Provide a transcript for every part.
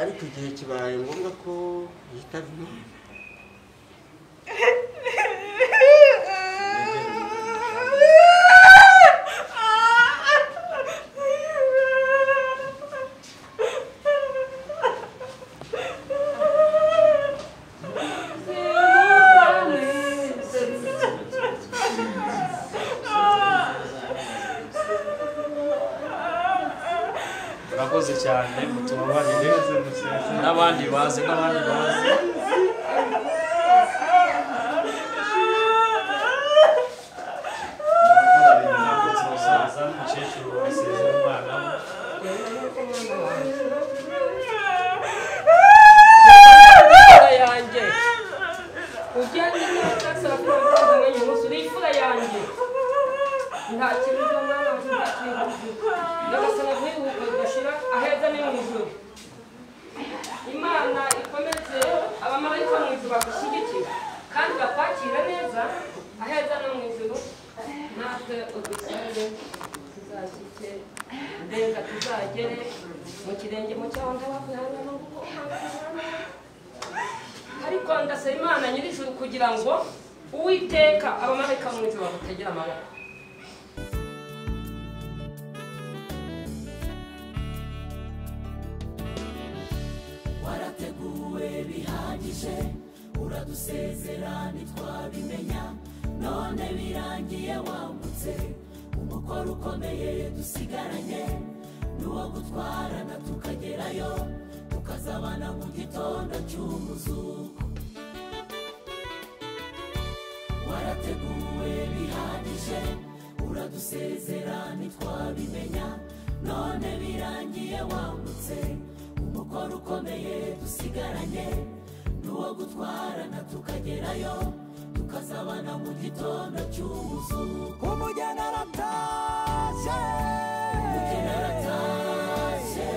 Ariko igihe kibaye ngombwa ko yitaba Imana. Murakoze cyane, mutubabarire n'abandi baze, n'abandi baze. Umusaza n'umukecuru basezera umwana we. Imfura yanjye ugende neza, sarakuba umunsi uri imfura yanjye, nta kintu mwana wanjye, nta kintu nyagasana guheruka ugashira aheza ni mu ijuru. Imana ikomeze abamarayika mu ijuru bagushyigikira kandi bakwakira neza aheza no mu ijuru, natwe udusange tuzashyike mbega tuzagere mu kirenge mu cyaho ndabakwihangana kuko ariko ndasaba Imana nyir'ijuru kugira ngo Uwiteka abamarayika mu ijuru bagutegere amaboko. Warateguwe bihagije, uradusezera ntitwabimenya, none birangiye wambutse umukoro ukomeye dusigaranye n'uwo gutwarana tukagerayo, tukazabana mu gitondo cy'umuzuko. Warateguwe bihagije, uradusezera ntitwabimenya, none birangiye wambutse umukoro ukomeye dusigaranye n'uwo gutwarana tukagerayo, tukazabana mu gitondo cy'umuzuko. Umugeni aratashye, Umugeni aratashye,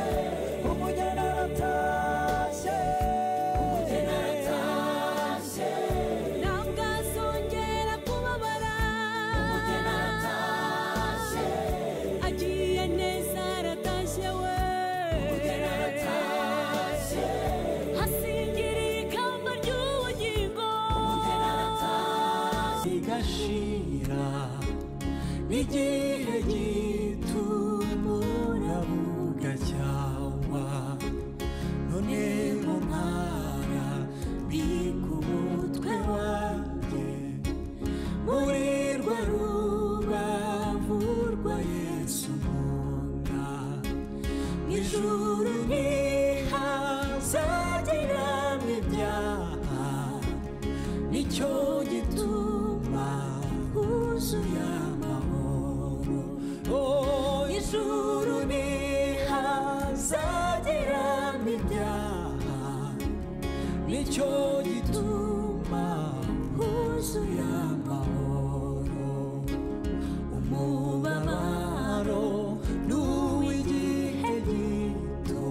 umugeni aratashye, umugeni aratashye, Ntabwo azongera kubabara, umugeni aratashye, agiye neza aratashye we, umugeni aratashye, hasingiriye ikamba ry'ubugingo, umugeni aratashye. Igashira n'igihe gitumura bugacyahwa, none mu ntara bika umutwe wanjye muri rwa rubavu rwa Yesu nkunda. Mu ijuru ntihazagiramwo ibyaha, nicyo gituma huzuye amahoro. Oh, ijuru ntihazagiramwo ibyaha, nicyo gituma huzuye amahoro. Umubabaro n'uw'igihe gito,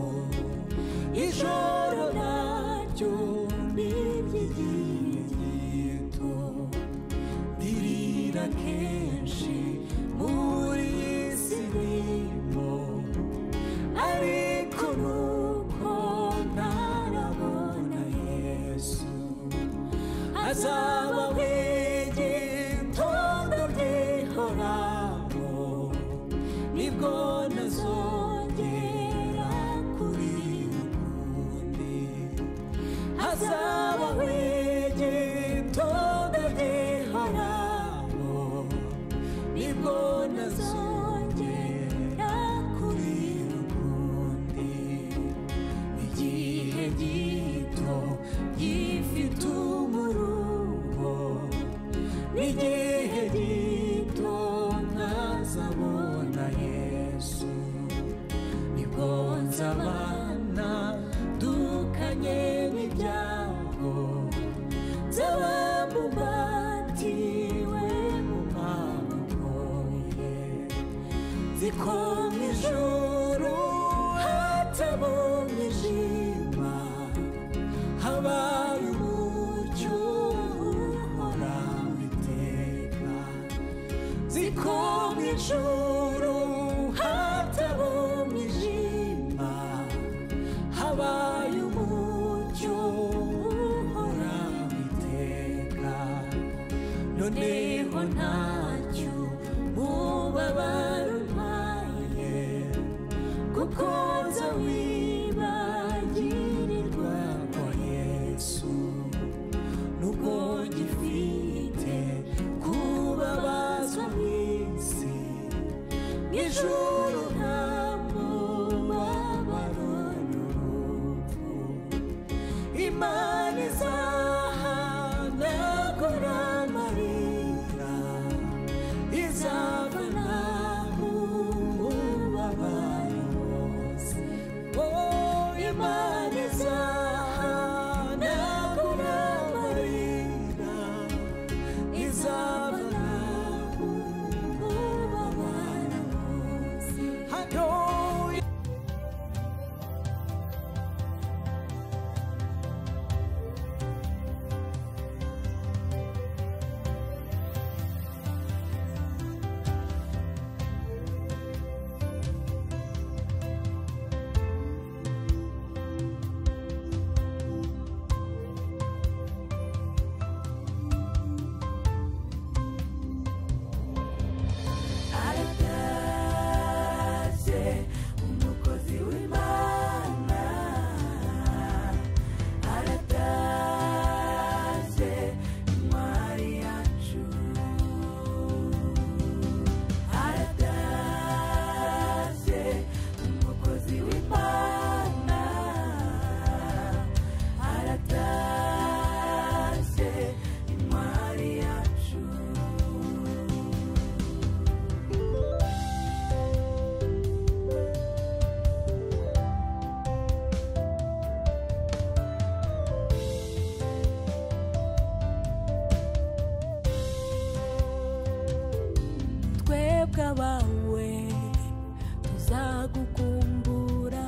ijoro naryo ni iry'igihe gito. Ndirira kenshi muri iyi si ndimo, ariko nuko ntarabona Yesu. Azaba igitondo gihoraho, nibwo ntazongera kurira ukundi. Hazaba igitondo gihoraho, nibwo ntazongera kurira ukundi. Igihe gito gifite umuruho, n'igihe gito ntazabona Yesu, nibwo nzabana dukanye n'ibyago, nzaba mubatiwe mu maboko ye. Nzi ko mu ijuru hataba umwijima, habaye umucyo uhoraho iteka. Nzi ko mu ijuru hataba umwijima, habaye Noneho ntacyo mubabaro umpaye, kuko nza wibagirirwa kwa Yesu. Nubwo ngifite kubabazwa mu isi, mu ijuru nta mubabaro n'urupfu. Imana izahanagura amarira, izavana umubabaro wose. Oh, Imana izahanagura amarira, izavana umubabaro wose. Hano aratashye umukozi w'Imana, aratashye intwari yacu, aratashye umukozi w'Imana, aratashye intwari yacu. Twebwe abawe tuzagukumbura,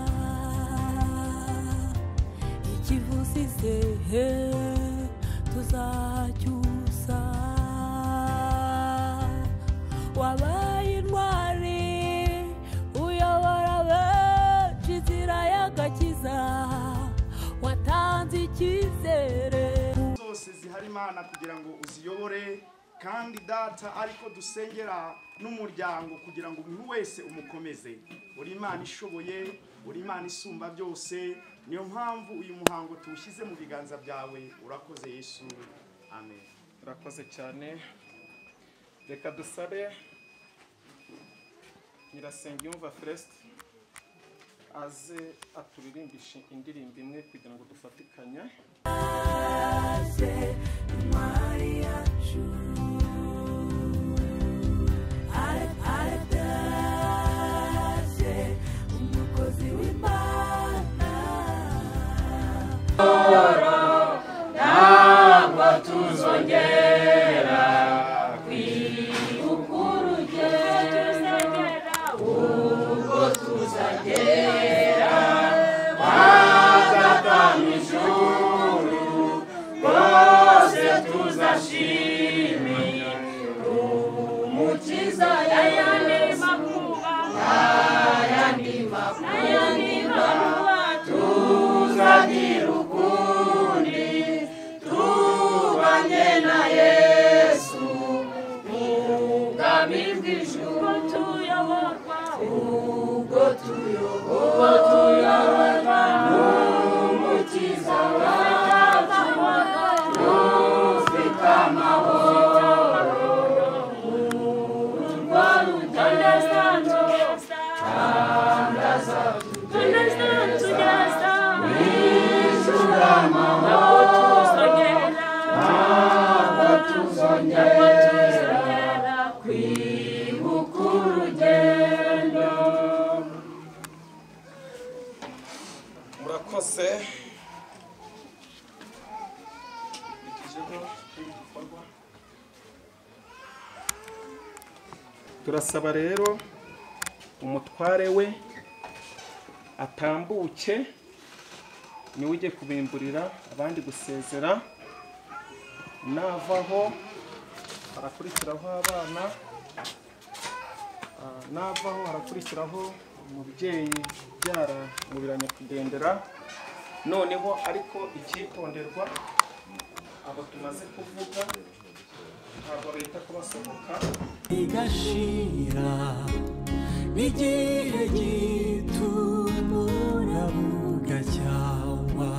ikivusize tuzacyusa. Wabaye intwari uyobora benshi inzira y'agakiza, watanze icyizere zose zihari Imana kugira ngo uziyobore, kandi Data ariko dusengera n'umuryango kugira ngo umuntu wese umukomeze. Uri Imana ishoboye, uri Imana isumba byose, niyo mpamvu uyu muhango tuwushyize mu biganza byawe. Urakoze Yesu, amen. Urakoze cyane. Reka dusabe Nyirasengiyumva Celeste aze aturirimbishe indirimbo imwe kugira ngo dufatikanye. Intwari yacu, aratashye umukozi w'Imana. Ntabwo tuzongera kwibuka urugendo, ubwo tuzagera kwa mu ijuru, bose tuzashimira Umukiza ayandi makuba, ayandi makuba tuzagira ukundi, tubanye na Yesu mu bwami bw'ijuru. Tuyoborwa, ubwo tuyoborwa n'Umukiza wacu, ufite amahoro. Urwo rugendo kandi azatugeza mu ijuru amahoro. Ntabwo tuzongera kwibuka urugendo. Murakoze. Dukurikije ikindi gikorwa. Turasaba rero umutware we atambuke, niwe ujye kubimburira abandi gusezera. Navaho harakurikiraho abana, navaho harakurikiraho umubyeyi ubyara Mubiranya kugendera. Noneho ariko icyitonderwa, Abo tumaze kuvuga ntabwo bita ko basohoka. Igashira n'igihe gitumura bugacyawa,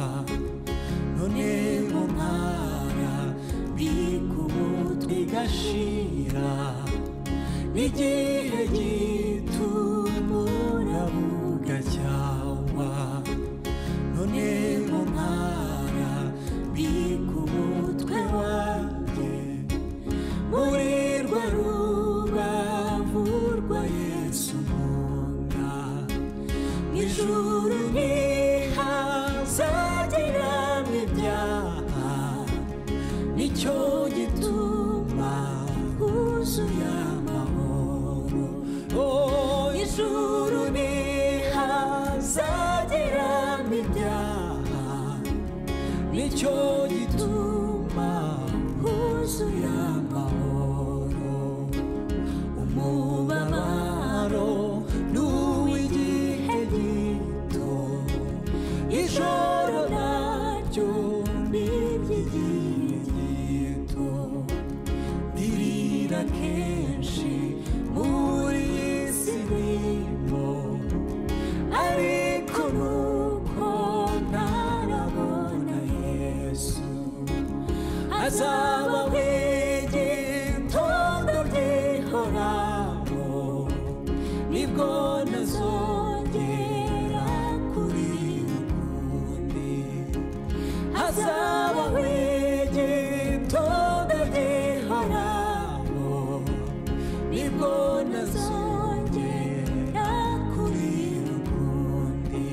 none mu ntara bikubutwe igashira n'igihe gitumura bugacyawa, none mu ntara bikubutwe wanjye muri rwa rubavu rwa Yesu nkunda. Mw'ijuru ntihazageramo ibyaha, nicyo gituma huzuye amahoro. Oh, ijuru ntihazageramo ibyaha, nicyo gituma huzuye amahoro. Umubabaro n'uw'igihe gito, ijoro naryo ni iry'igihe gito. Ndirira kenshi muri iyi si ndimo, ariko nuko ntarabona Yesu. Azaba nk'igitondo gihoraho, nibwo ntazongera kurira ukundi. Hazaba nk'igitondo gihoraho, nibwo ntazongera kurira ukundi.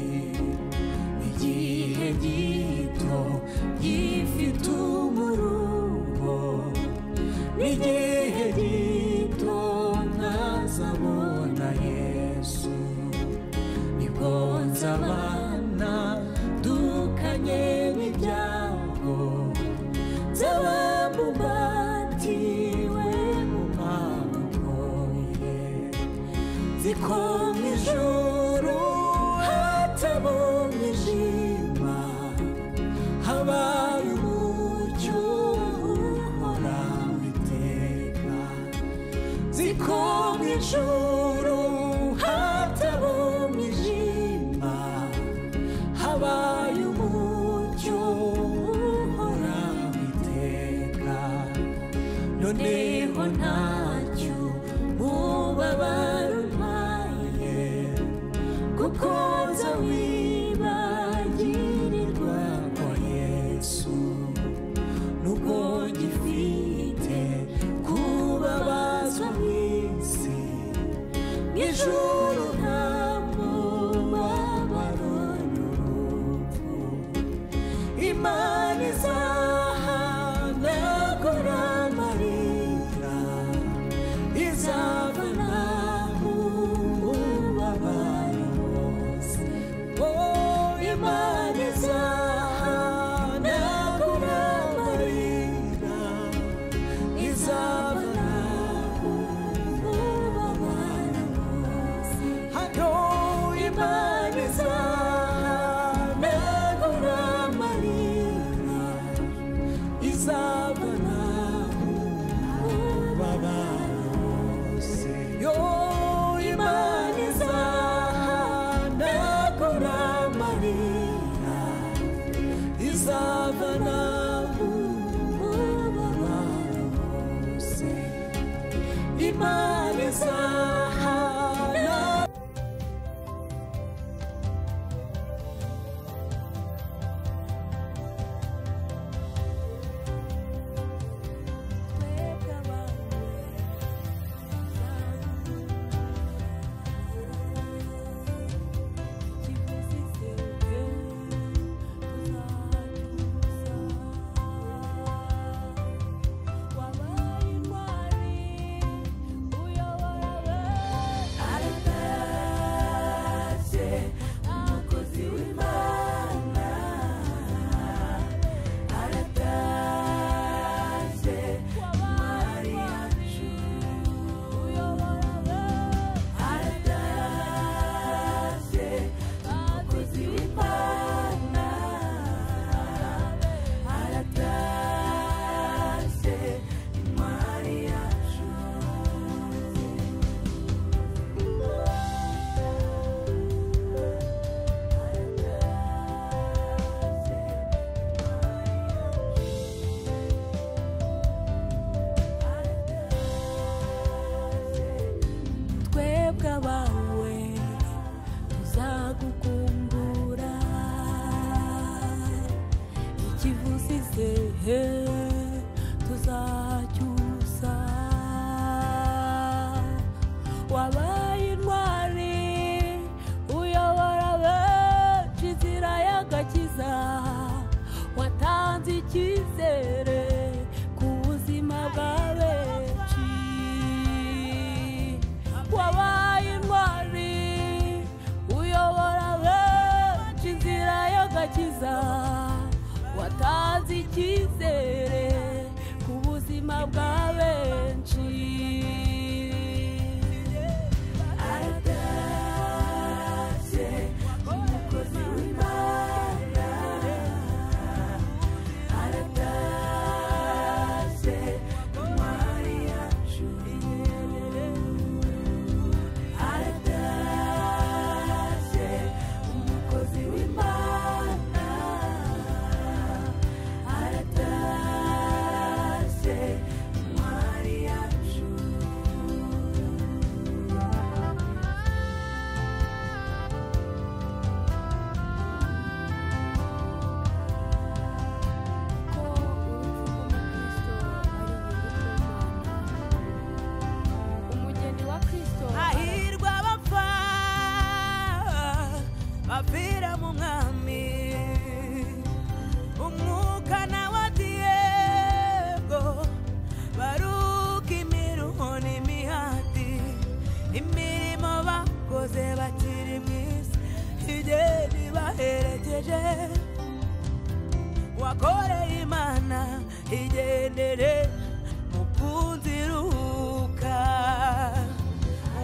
Igihe gito gifite umuruho, n'igihe gito ntazabona Yesu. Nibwo nzabana dukanye n'ibyago, nzaba mubatiwe mu maboko ye. Nzi ko mu ijuru hataba umwijima, habaye umucyo uhoraho iteka. Nzi ko mu ijuru hataba umwijima, habaye umucyo uhoraho iteka. Noneho ntacyo mubabaro umpaye, kuko nza wibagirirwa kwa Yesu. Nubwo ngifite kubabazwa mu isi, mu ijuru nta mubabaro n'urupfu. Imana izahanagura amarira, izavana abawe tuzagukumbura ikivusize tuzacyusa wabaye intwari uyobora benshi inzira y'agakiza watanze icyizere ku buzima bwa benshi wabaye intwari uyobora benshi inzira y'agakiza watanze icyizere ku buzima bwa benshi aratashye umukozi w'Imana aratashye intwari yacu aratashye umukozi w'Imana aratashye intwari yacu. Ko urupfu rw'umukristo ari inyungu ku Mana. Umugeni wa Kristo hahirwa abapfa bapfira mu mwami umwuka nawe ati yego baruka imiruho n'imihati imirimo bakoze bakiri mu isi igenda ibaherekeje wakoreye Imana igendere mukunzi ruhuka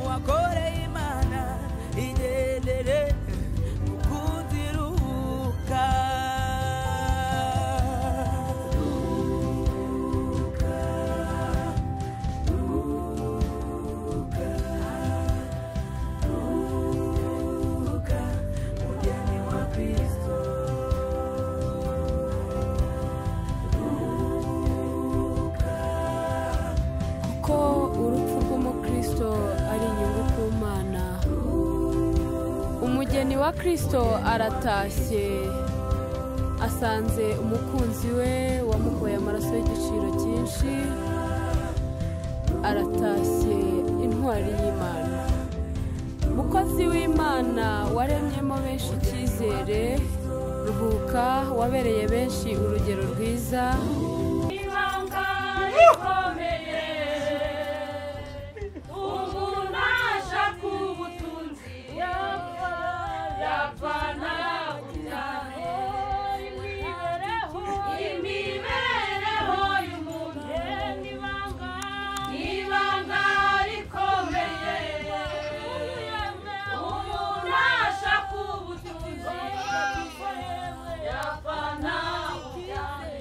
wakoreye Imana igendere mukunzi ruhuka ruhuka ruhuka ruhuka mugeni wa Kristo kuko urupfu rw'umukristo ari inyungu ku Mana. Umugeni wa Kristo aratashye asanze umukunzi we wamukoye amaraso y'igiciro cyinshi aratashye intwari y'Imana. Mukozi w'Imana waremyemo benshi icyizere ruhuka wabereye benshi urugero rwiza. Ibanga rikomeye umuntu ashaka ubutunzi yapfa ntabujyane imibereho y'umuntu ibanga rikomeye umuntu ashaka ubutunzi yapfa ntabujyane.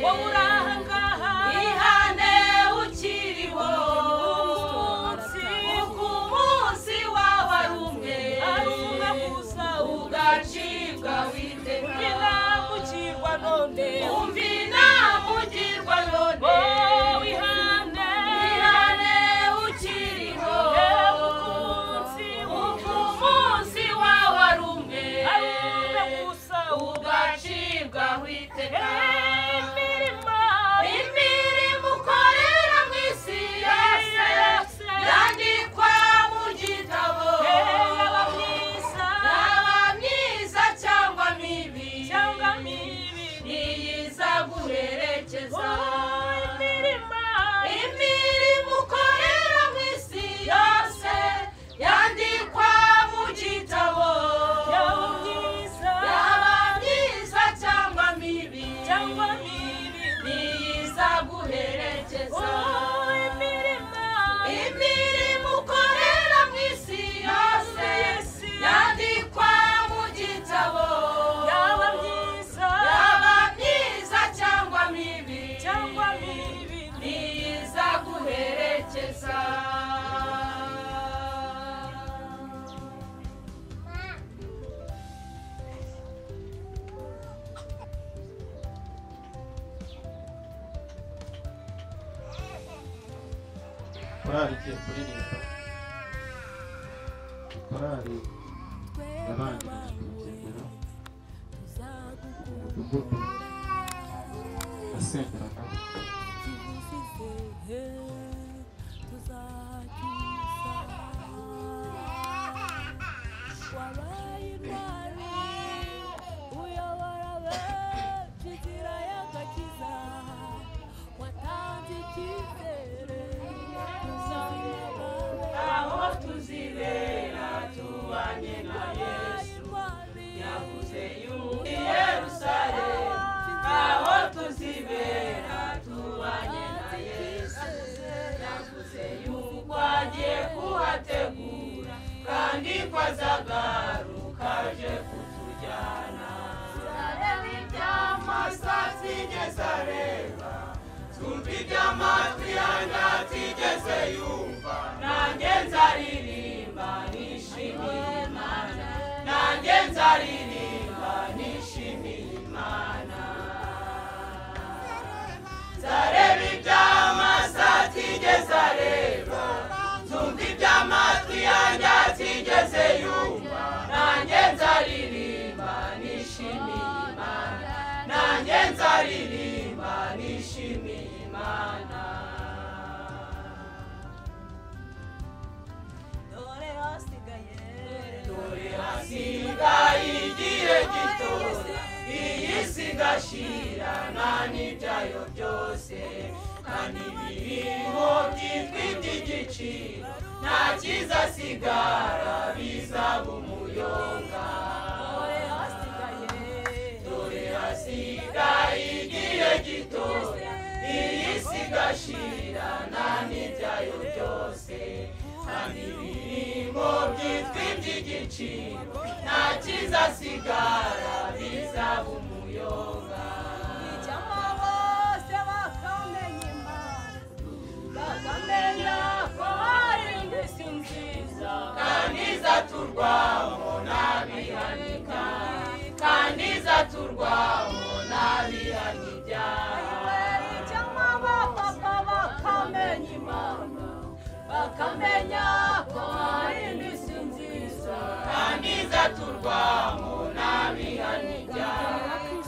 Wowe uri aha ngaha ihane ukiriho kuko umunsi wawe ari umwe gusa ugacibwa witeka inama ugirwa none umva inama ugirwa none ihane ihane ukiriho kuko umunsi wawe ari umwe gusa ugacibwa witeka imirimo ukorera mu isi yose yandikwa mu gitabo yaba myiza cyangwa mibi niyiza guherekeza imirimo ukorera mu isi yose yandikwa mu gitabo yaba myiza cyangwa mibi niyiza guherekeza imirimo ukorera mu isi yose yandikwa mu gitabo yaba myiza cyangwa mibi niyiza guherekeza. Korali igiye kuririmba korali yabanjirije ku rusengero mu mudugudu yasengeragamo. Aho tuzibera tubanye na Yesu yavuze yuko i Yerusalemu aho tuzibera tubanye na Yesu yavuze yuko agiye kuhategura kandi ko azagaruka aje kutujyana. Areba iby'amaso atigeze areba tumva iby'amatwi yanjye atigeze yumva nanjye nzaririmba nishimiye Imana nanjye nzaririmba nishimiye Imana nzareba iby'amaso atigeze areba nzumva iby'amatwi yanjye atigeze yumva nanjye nzaririmba nishimiye Imana nanjye nzaririmba nishimiye Imana. Dore hasigaye igihe gito iyi si igashira nta n'ibyayo byose kandi ibiriho byitwa iby'igiciro nta kizasigara bizaba umuyonga. Dore hasigaye igihe gito iyi si igashira nta n'ibyayo byose kandi ibirimo byitwa iby'igiciro nta kizasigara bizaba umuyonga. Icyama bose bakamenya Imana bakamenya ko hari indi si nziza kandi izaturwamo n'abihanika kandi izaturwamo n'abihana ibyaha. Icyama bapapa bakamenya Imana bakamenya ko hari indi si nziza kandi izaturwamo n'abihana ibyaha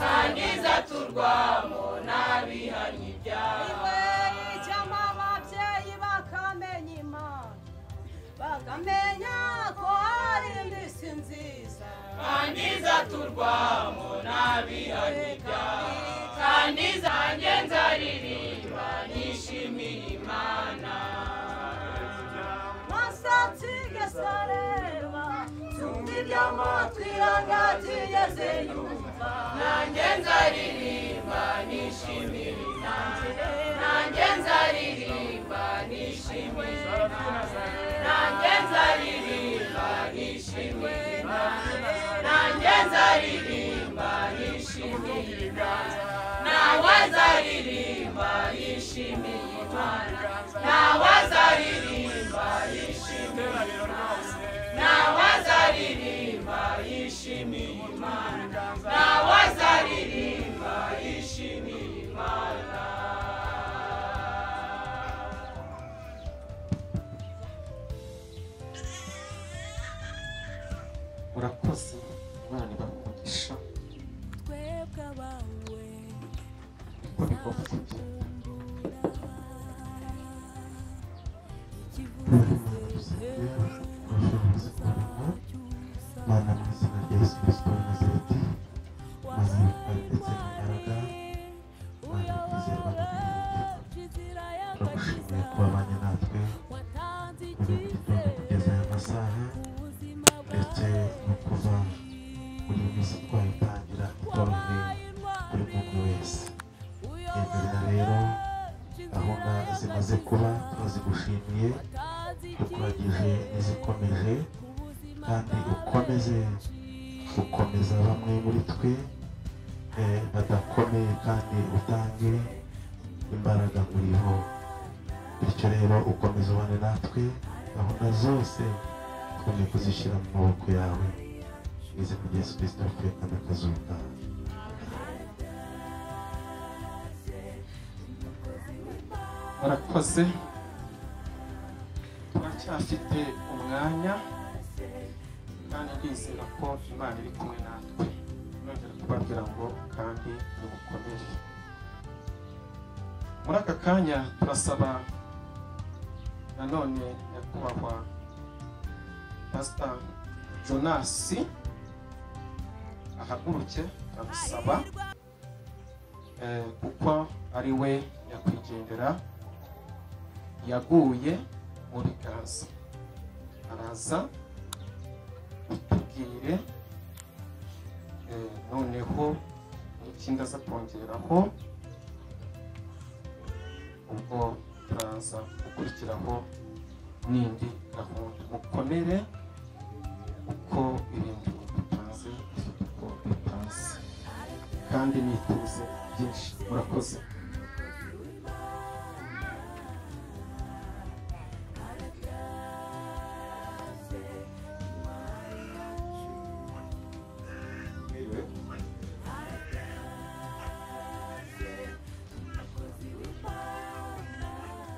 kandi izaturwamo n'abihana ibyaha. Icyama ababyeyi bakamenya Imana bakamenya ko hari indi si nziza kandi izaturwamo n'abihana ibyaha kandi zanjye nzaririmba nishimiye Imana. Masatigeze areba tumva iby'amatwi yanjye atigeze yumva nanjye nzaririmba nishimiye Imana nanjye nzaririmba nishimiye Imana nanjye nzaririmba nishimiye Imana nanjye nzaririmba nishimiye Imana nawe nzaririmba. Niko bigomba kugenda. Mana mu izina rya Yesu Kristo wa Nazareti, Mana y'ubutwari ndetse n'imbaraga, Mana kwizerwa no kwiringirwa, turagushimiye ko wabanye natwe kuva mu gitondo kugeza aya masaha, ndetse no kuva muri iyi minsi twayitangira itoroheye buri muntu wese. Yemerera rero gahunda zimaze kuba turazigushimiye, tukuragije n'izikomeje, kandi ukomeze gukomeza bamwe muri twe badakomeye, kandi utange imbaraga muri bo. Bityo rero ukomeze ubane natwe, gahunda zose twongeye kuzishyira mu maboko yawe, mu izina rya Yesu Kristo wapfuye kandi akazuka. Murakoze, turacyafite umwanya kandi ndizera ko Imana iri kumwe natwe. Nongera kubabwira ngo kandi nimukomere. Muri aka kanya turasaba nanone nyakubahwa Pastor Jonas ahaguruke, turamusaba kuko ari we nyakwigendera yaguye mu biganza, araza utubwire noneho n'ikindi aza kongeraho, ubwo turaza gukurikiraho n'indi gahunda. Mukomere uko ibintu bipanze, bifite uko bipanze, kandi nituze byinshi. Murakoze.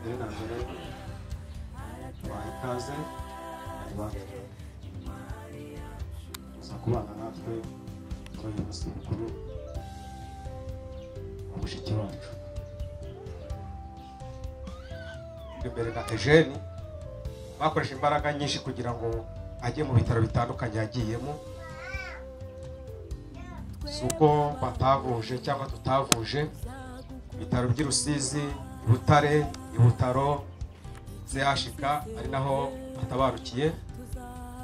Mbere na mbere tubaha ikaze batwe kuza kubana natwe muri uyu munsi mukuru wa mushiki wacu. Imbere na Eugene bakoresha imbaraga nyinshi kugira ngo ajye mu bitaro bitandukanye yagiyemo, si uko batavuje cyangwa tutavuje. Ibitaro by'i Rusizi, i Butare, i Butaro, CHK ari naho atabarukiye,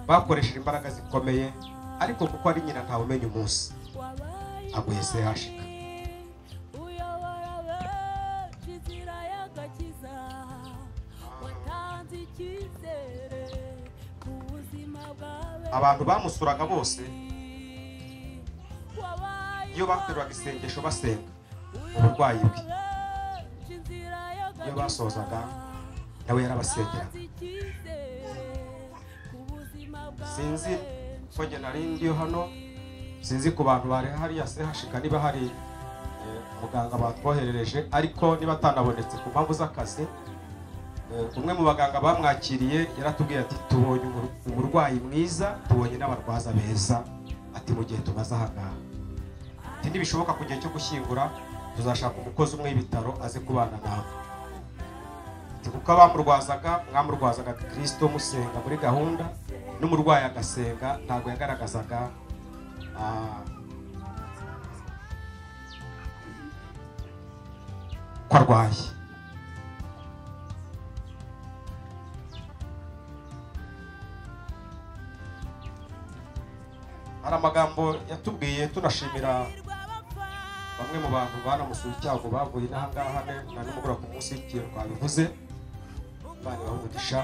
bakoresheje imbaraga zikomeye, ariko kuko ari nyina ntawe umenya umunsi aguye CHK. Abantu bamusuraga bose iyo bateruraga isengesho basenga uburwayi bwe, iyo basozaga nawe yarabasengeraga. Sinzi ko njye nari ndiyo hano, sinzi ku bantu bari hariya CHK niba hari muganga batwoherereje, ariko niba atanabonetse ku mpamvu z'akazi, umwe mu baganga bamwakiriye yaratubwiye ati tubonye umurwayi mwiza, tubonye n'abarwaza beza, ati mu gihe tumaze aha ngaha, ati nibishoboka ku gihe cyo gushyingura tuzashaka umukozi umwe w'ibitaro aze kubana nawe, ati kuko abamurwazaga mwamurwazaga Kristo musenga muri gahunda, n'umurwayi agasenga, ntabwo yagaragazaga ko arwaye. Hari amagambo yatubwiye, tunashimira bamwe mu bantu banamusuye icyago bavuye n'aha ngaha na nimugoroba ku munsi w'ikintu twabivuze, Imana ibahe umugisha.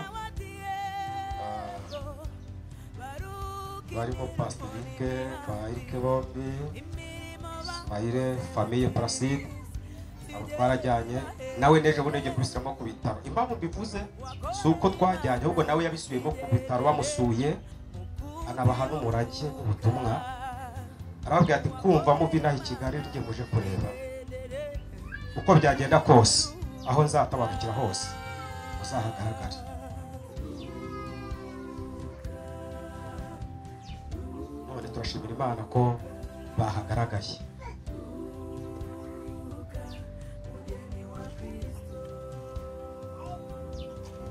Barimo Pastor Eric, ba Eric bombi, Ismaile, famille Placide, abo twarajyanye nawe n'ejo bundi yagiye kubisubiramo ku bitaro. Impamvu mbivuze si uko twajyanye, ahubwo nawe yabisubiyemo ku bitaro bamusuye, anabaha n'umurage n'ubutumwa, arababwira ati kumva muvi inaha i Kigali rye muje kureba uko byagenda kose, aho nzatabarukira hose muzahagaragare. None turashimira Imana ko bahagaragaye.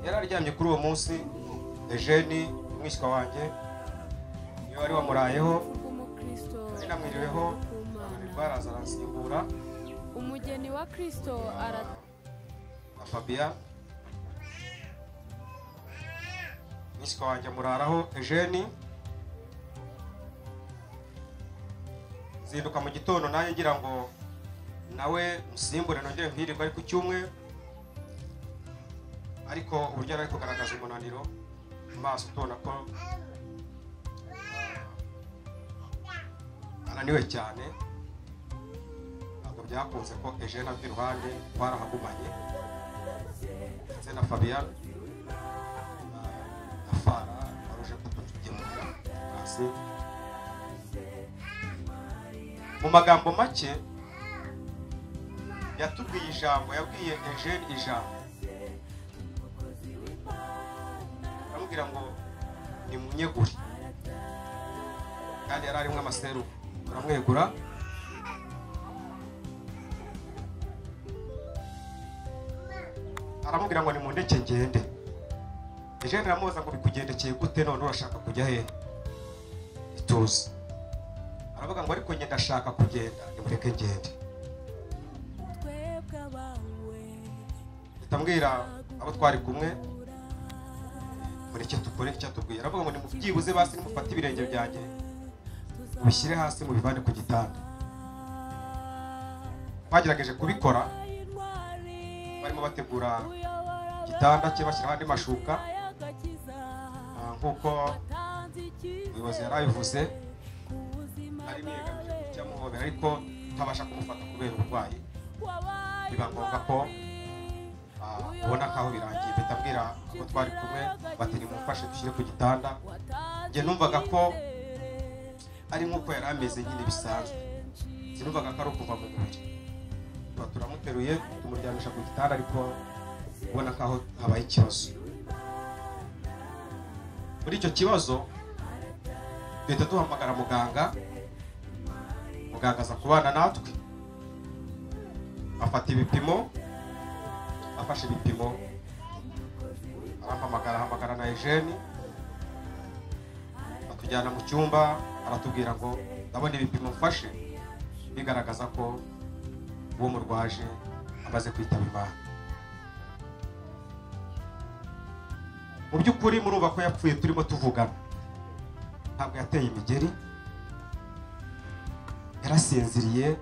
Yararyamye kuri uwo munsi. Eugene umwishywa wanjye niwe wari wamurayeho, namwiriweho baraza aransimbura. Umugeni wa Kristo na Fabia mwishywa wanjye amuraraho. Eugene nzinduka mu gitondo nanjye ngira ngo nawe musimbure nongere mpirirwe ari ku cyumweru, ariko uburyo ari kugaragaza umunaniro mu maso tubona ko ananiwe cyane. Ntabwo byakunze ko Eugene ava iruhande, twarahagumanye ndetse na Fabian na Fara waruje kutugemurira hasi. Mu magambo make yatubwiye ijambo, yabwiye Eugene ijambo aramubwira ngo nimunyegure, kandi yari arimo amaseru aramwegura. Aramubwira ngo nimundeke ngende. Eugene aramubaza ngo bikugendekeye gute none urashaka kujya hehe? Ituze. Aravuga ngo ariko njye ndashaka kugenda, nimureke ngende. Ndamubwira abo twari kumwe mureke tukore icyo atubwiye. Aravuga ngo nimubyibuze basi nimufate ibirenge byanjye mubishyire hasi mubivane ku gitanda. Bagerageje kubikora, barimo bategura igitanda cye bashyiraho andi mashuka nk'uko umuyobozi yari abivuze, ari niyegamije kucyamuhobera ariko ntabasha kumufata kubera uburwayi. Biba ngombwa ko ubona kaho birangiye. Mpita mbwira abo twari kumwe bati nimumfashe dushyire ku gitanda. Njye numvaga ko ari nk'uko yari ameze nyine bisanzwe, sinumvaga ko ari ukuva mu mubiri. Tuba turamuteruye tumuryamisha ku gitanda, ariko ubona kaho habaye ikibazo. Muri icyo kibazo duhita duhamagara muganga. Muganga aza kubana natwe, afata ibipimo. Afashe ibipimo arampamagara, ahamagara na Eugene, atujyana mu cyumba, aratubwira ngo ndabona ibipimo mfashe bigaragaza ko uwo murwaje amaze kwitaba Imana. Mu by'ukuri murumva ko yapfuye turimo tuvugana, ntabwo yateye imigeri, yarasinziriye,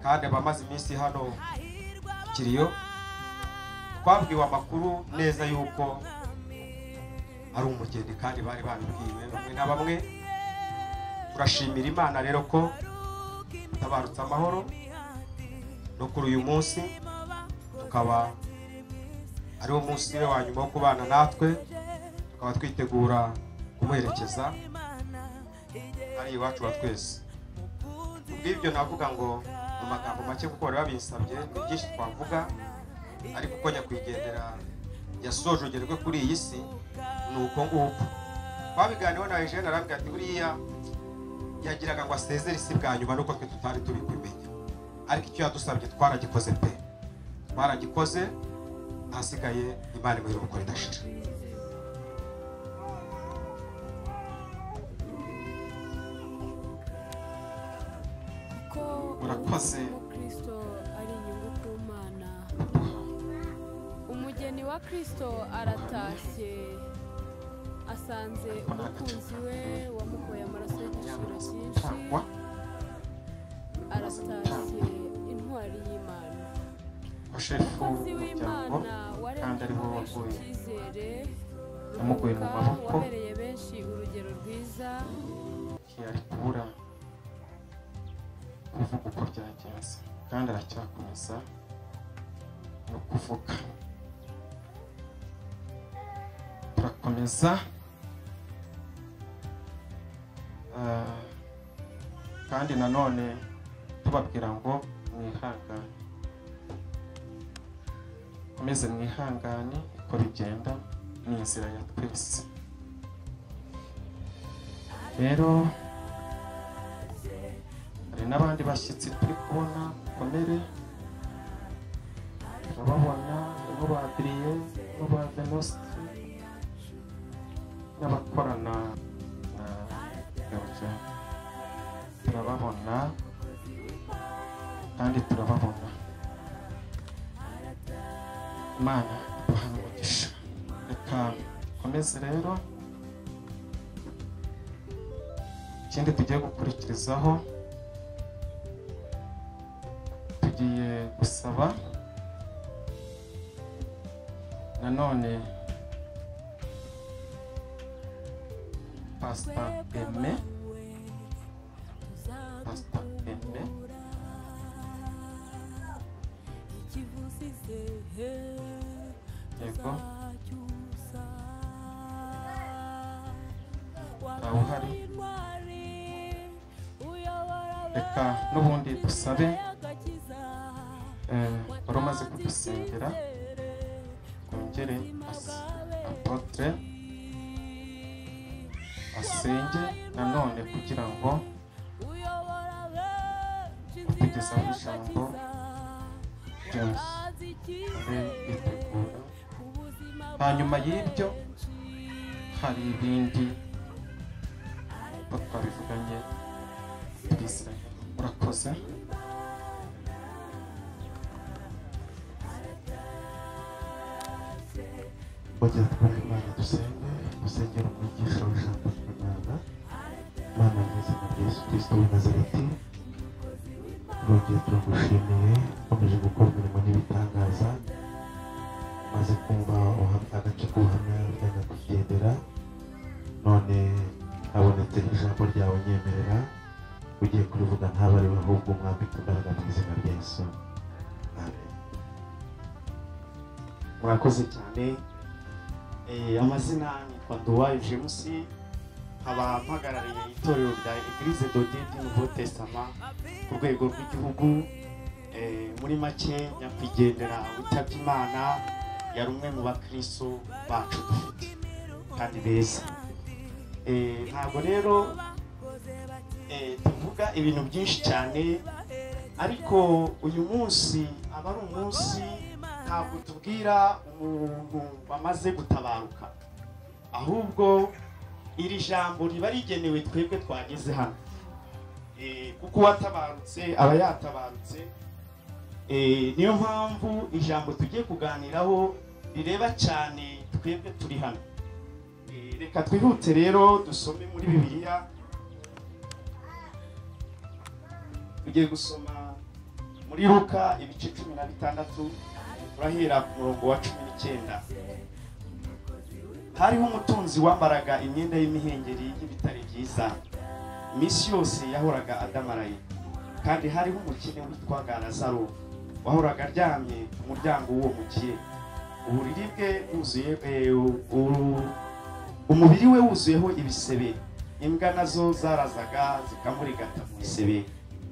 kandi abamaze iminsi hano kiriyo twabwiwe amakuru neza yuko ari umugeni, kandi bari babibwiwe bamwe na bamwe. Turashimira Imana rero ko tabarutse amahoro no kuri uyu munsi, tukaba ari wo munsi we wa nyuma wo kubana natwe, tukaba twitegura kumuherekeza ari iwacu wa twese. Kubw'ibyo navuga ngo mu magambo make, kuko bari babinsabye, ni byinshi twavuga, ariko uko nyakwigendera yasoje urugero rwe kuri iyi si ni uko nguko. Twabiganiyeho na Eugene, arambwira ati buriya yagiraga ngo asezere isi bwa nyuma nuko twe tutari tubimenya, ariko icyo yadusabye twaragikoze pe, twaragikoze, ahasigaye Imana imuhe iruhuko ridashira. Murakoze. Umugeni wa Kristo aratashye, asanze umukunzi we wamukoye amaraso y'igiciro cyinshi, aratashye intwari y'Imana, shefu umukozi w'umuryango w'Imana kandi waremye ari wo benshi waguye icyizere, yamuguye mu Ruhuka maboko, wabereye benshi urugero rwiza. ntiyari kubura kuvuga uko byagenze, kandi aracyakomeza no kuvuga. Turakomeza kandi nanone tubabwira ngo mwihangane, komeze mwihangane, uko bigenda ni inzira ya twese. Rero hari n'abandi bashyitsi turi kubona, mukomere, turababona, harimo ba Adrien, harimo ba Venuste, n'abakorana na Theogene, turababona kandi turababona. Imana iduhane umugisha. Reka dukomeze rero, ikindi tugiye gukurikirizaho, tugiye gusaba nanone Pastor Aime, Pastor Aime yego uhari. Reka n'ubundi dusabe wari umaze kudusengera twongere apotre asenge nanone kugira ngo utugezaho ijambo ryose abe yitegura. Hanyuma y'ibyo hari ibindi uko twabivuganye tubiziranye. Murakoze. Bajya twari Imana dusenge, dusengera umwigisha w'ijambo ry'Imana. Imana mu izina rya Yesu Kristo w'i Nazareti, turongeye turagushimiye, ukomeje gukora imirimo n'ibitangaza. Maze kumva agace k'ubuhamya bwa nyakwigendera, none habonetse ijambo ryawe nyemerera, ugiye kurivuga ntabariwe ahubwo umwambike imbaraga mu izina rya Yesu. Amen. Murakoze cyane. Amazina nitwa Nduwayo James, nkaba mpagarariye itorero rya Eglise de Dieu du Nouveau Testament ku rwego rw'igihugu. Muri make nyakwigendera witabye Imana yari umwe mu bakristo bacu dufite kandi beza. Ntabwo rero tuvuga ibintu byinshi cyane, ariko uyu munsi aba ari umunsi ntabwo tubwira umuntu wamaze gutabaruka, ahubwo iri jambo riba rigenewe twebwe twageze hano, kuko uwatabarutse aba yatabarutse. Niyo mpamvu ijambo tugiye kuganiraho rireba cyane twebwe turi hano. Reka twihute rero dusome muri Bibiliya. Tugiye gusoma muri Luka ibice 16, turahera ku murongo wa 19. Hariho umutunzi wambaraga imyenda y'imihengeri y'ibitare byiza, iminsi yose yahoraga adamaraye. Kandi hariho umukene witwaga Lazaro, wahoraga aryamye ku muryango w'uwo mukire. Uburiri bwe bwuzuye, umubiri we wuzuyeho ibisebe, imbwa nazo zarazaga zikamurigata mu bisebe.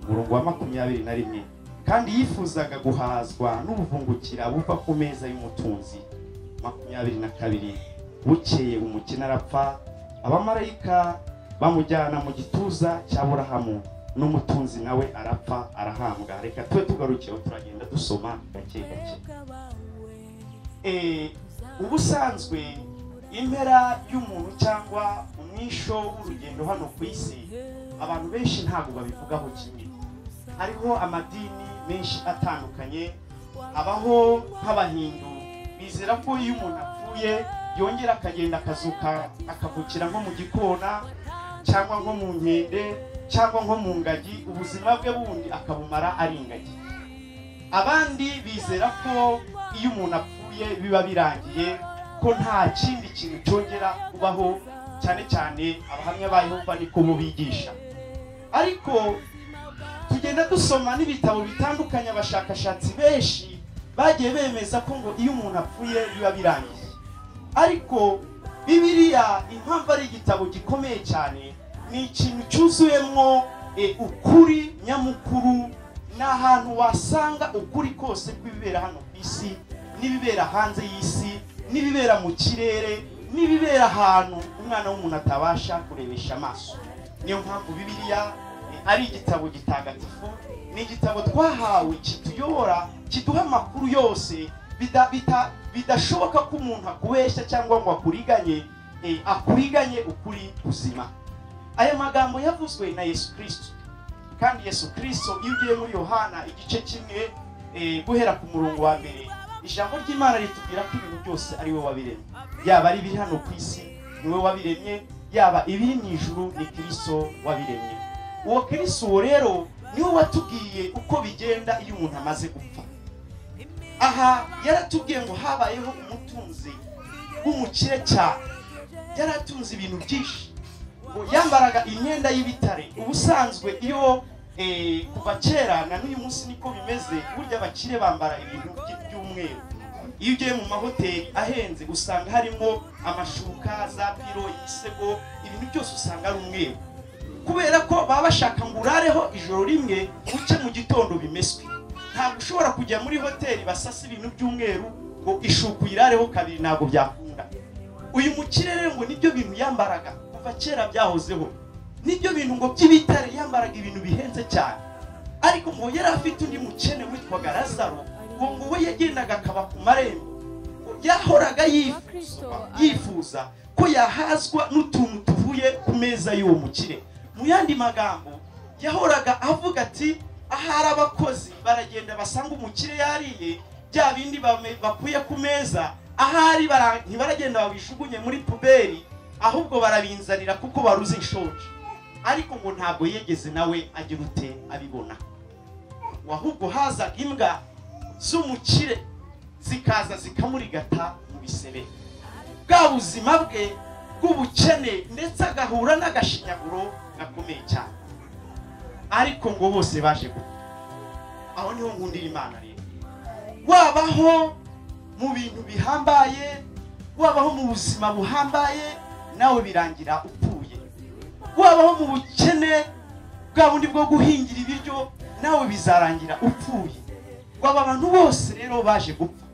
Umurongo wa 21. Kandi yifuzaga guhazwa n'ubuvungukira buva ku meza y'umutunzi. 22. Bukeye umukene arapfa, abamarayika bamujyana mu gituza cya Aburahamu, n'umutunzi nawe arapfa arahambwa. Reka tube tugarukiyeho, turagenda dusoma gake gake. Ubusanzwe impera y'umuntu cyangwa umwisho w'urugendo hano ku isi, abantu benshi ntabwo babivugaho kimwe. Hariho amadini menshi atandukanye, abaho nk'abahindu bizera ko iyo umuntu apfuye yongera akagenda akazuka akavukira nko mu gikona cyangwa nko mu nkende cyangwa nko mu ngagi, ubuzima bwe bundi akabumara ari ingagi. Abandi bizera ko iyo umuntu apfuye biba birangiye, ko nta kindi kintu cyongera kubaho, cyane cyane abahamya ba Yehova niko bo bigisha. Ariko tugenda dusoma n'ibitabo bitandukanye, abashakashatsi benshi bagiye bemeza ko ngo iyo umuntu apfuye biba birangiye. Ariko Bibiliya impamvu ari igitabo gikomeye cyane, ni ikintu cyuzuyemo ukuri nyamukuru. Ni ahantu wasanga ukuri kose kw'ibibera hano ku isi, n'ibibera hanze y'isi, n'ibibera mu kirere, n'ibibera ahantu umwana w'umuntu atabasha kurebesha amaso. Niyo mpamvu Bibiliya ari igitabo gitagatifu, ni igitabo twahawe kituyobora, kiduha amakuru yose. Bidashoboka ko umuntu akubeshya cyangwa ngo akuriganye, akuriganye ukuri kuzima. Aya magambo yavuzwe na Yesu Kristo, kandi Yesu Kristo iyo ugiye muri Yohana igice kimwe guhera ku murongo wa mbere, ijambo ry'Imana ritubwira ko ibintu byose ari we wabiremye, yaba ari ibiri hano ku isi ni we wabiremye, yaba ibiri mu ijuru ni Kristo wabiremye. Uwo Kristo rero niwe watubwiye uko bigenda iyo umuntu amaze gupfa. Aha yaratubwiye ngo habayeho umutunzi w'umukire cyane, yaratunze ibintu byinshi, ngo yambaraga imyenda y'ibitare. Ubusanzwe iyo kuva kera na n'uyu munsi niko bimeze, burya abakire bambara ibintu by'umweru. Iyo ugiye mu mahoteli ahenze usanga harimo amashuka, za piro, imisego, ibintu byose usanga ari umweru, kubera ko baba bashaka ngo urareho ijoro rimwe uce mu gitondo bimeswe. Ntabwo ushobora kujya muri hoteli basasa ibintu by'umweru ngo ishuku irareho kabiri, ntabwo byakunda. Uyu mukire rero ngo nibyo bintu yambaraga kuva kera byahozeho, nibyo bintu ngo by'ibitare, yambaraga ibintu bihenze cyane. Ariko ngo yari afite undi mukene witwaga Lazaro, ngo we yagendaga akaba ku marembo, yahoraga yifuza ko yahazwa n'utuntu tuvuye ku meza y'uwo mukire. Mu yandi magambo yahoraga avuga ati ahari abakozi baragenda basanga umukire yariye bya bindi bakuye ku meza, ahari ntibaragenda babishugunye muri puberi, ahubwo barabinzanira kuko baruze inshonje. Ariko ngo ntabwo yegeze nawe agira ute abibona, ahubwo hazaga imbwa z'umukire zikaza zikamurigata mu bisebe. Bwa buzima bwe bw'ubukene ndetse agahura n'agashinyaguro gakomeye cyane, ariko ngo bose baje gupfa. Aho niho nkundira Imana rero. Wabaho mu bintu bihambaye, wabaho mu buzima buhambaye, nawe birangira upfuye. Wabaho mu bukene bwa bundi bwo guhingira ibiryo, nawe bizarangira upfuye. Waba abantu bose rero baje gupfa.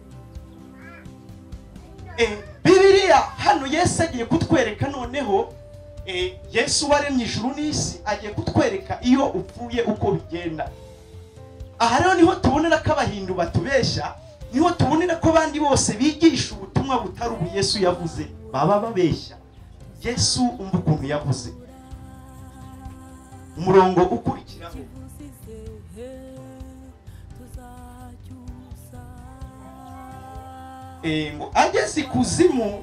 Bibiliya hano Yesu agiye kutwereka noneho, Yesu waremye ijuru n'isi agiye kutwereka iyo upfuye uko bigenda. Aha rero niho tubonera ko abahindu batubeshya, niho tubonera ko abandi bose bigisha ubutumwa butari ubu Yesu yavuze baba babeshya. Yesu umva ukuntu yavuze, umurongo ukurikiraho ngo ageze ikuzimu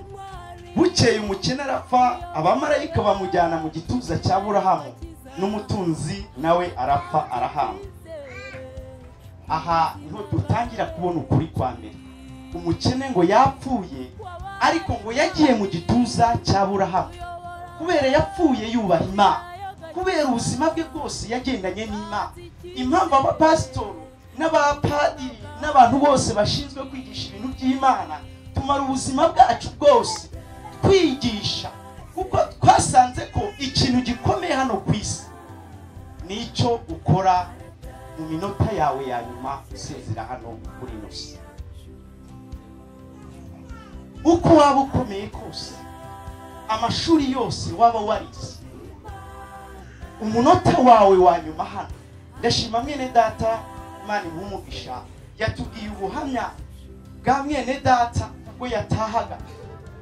bukeye umukene arapfa, abamarayika bamujyana mu gituza cya Aburahamu, n'umutunzi nawe arapfa arahamba. Aha niho dutangira kubona ukuri kwa mbere. Umukene ngo yapfuye, ariko ngo yagiye mu gituza cya Aburahamu kubera yapfuye yubaha Imana, kubera ubuzima bwe bwose yagendanye n'Imana. Impamvu abapasitori n'abapadiri n'abantu bose bashinzwe kwigisha ibintu by'Imana tumara ubuzima bwacu bwose twigisha, kuko twasanze ko ikintu gikomeye hano ku isi nicyo ukora mu minota yawe ya nyuma usezera hano kuri ino si. Uko waba ukomeye kose, amashuri yose waba warize, umunota wawe wa nyuma hano. Ndashima mwene data Imana imuhe, yatubwiye ubuhamya bwa mwene data ubwo yatahaga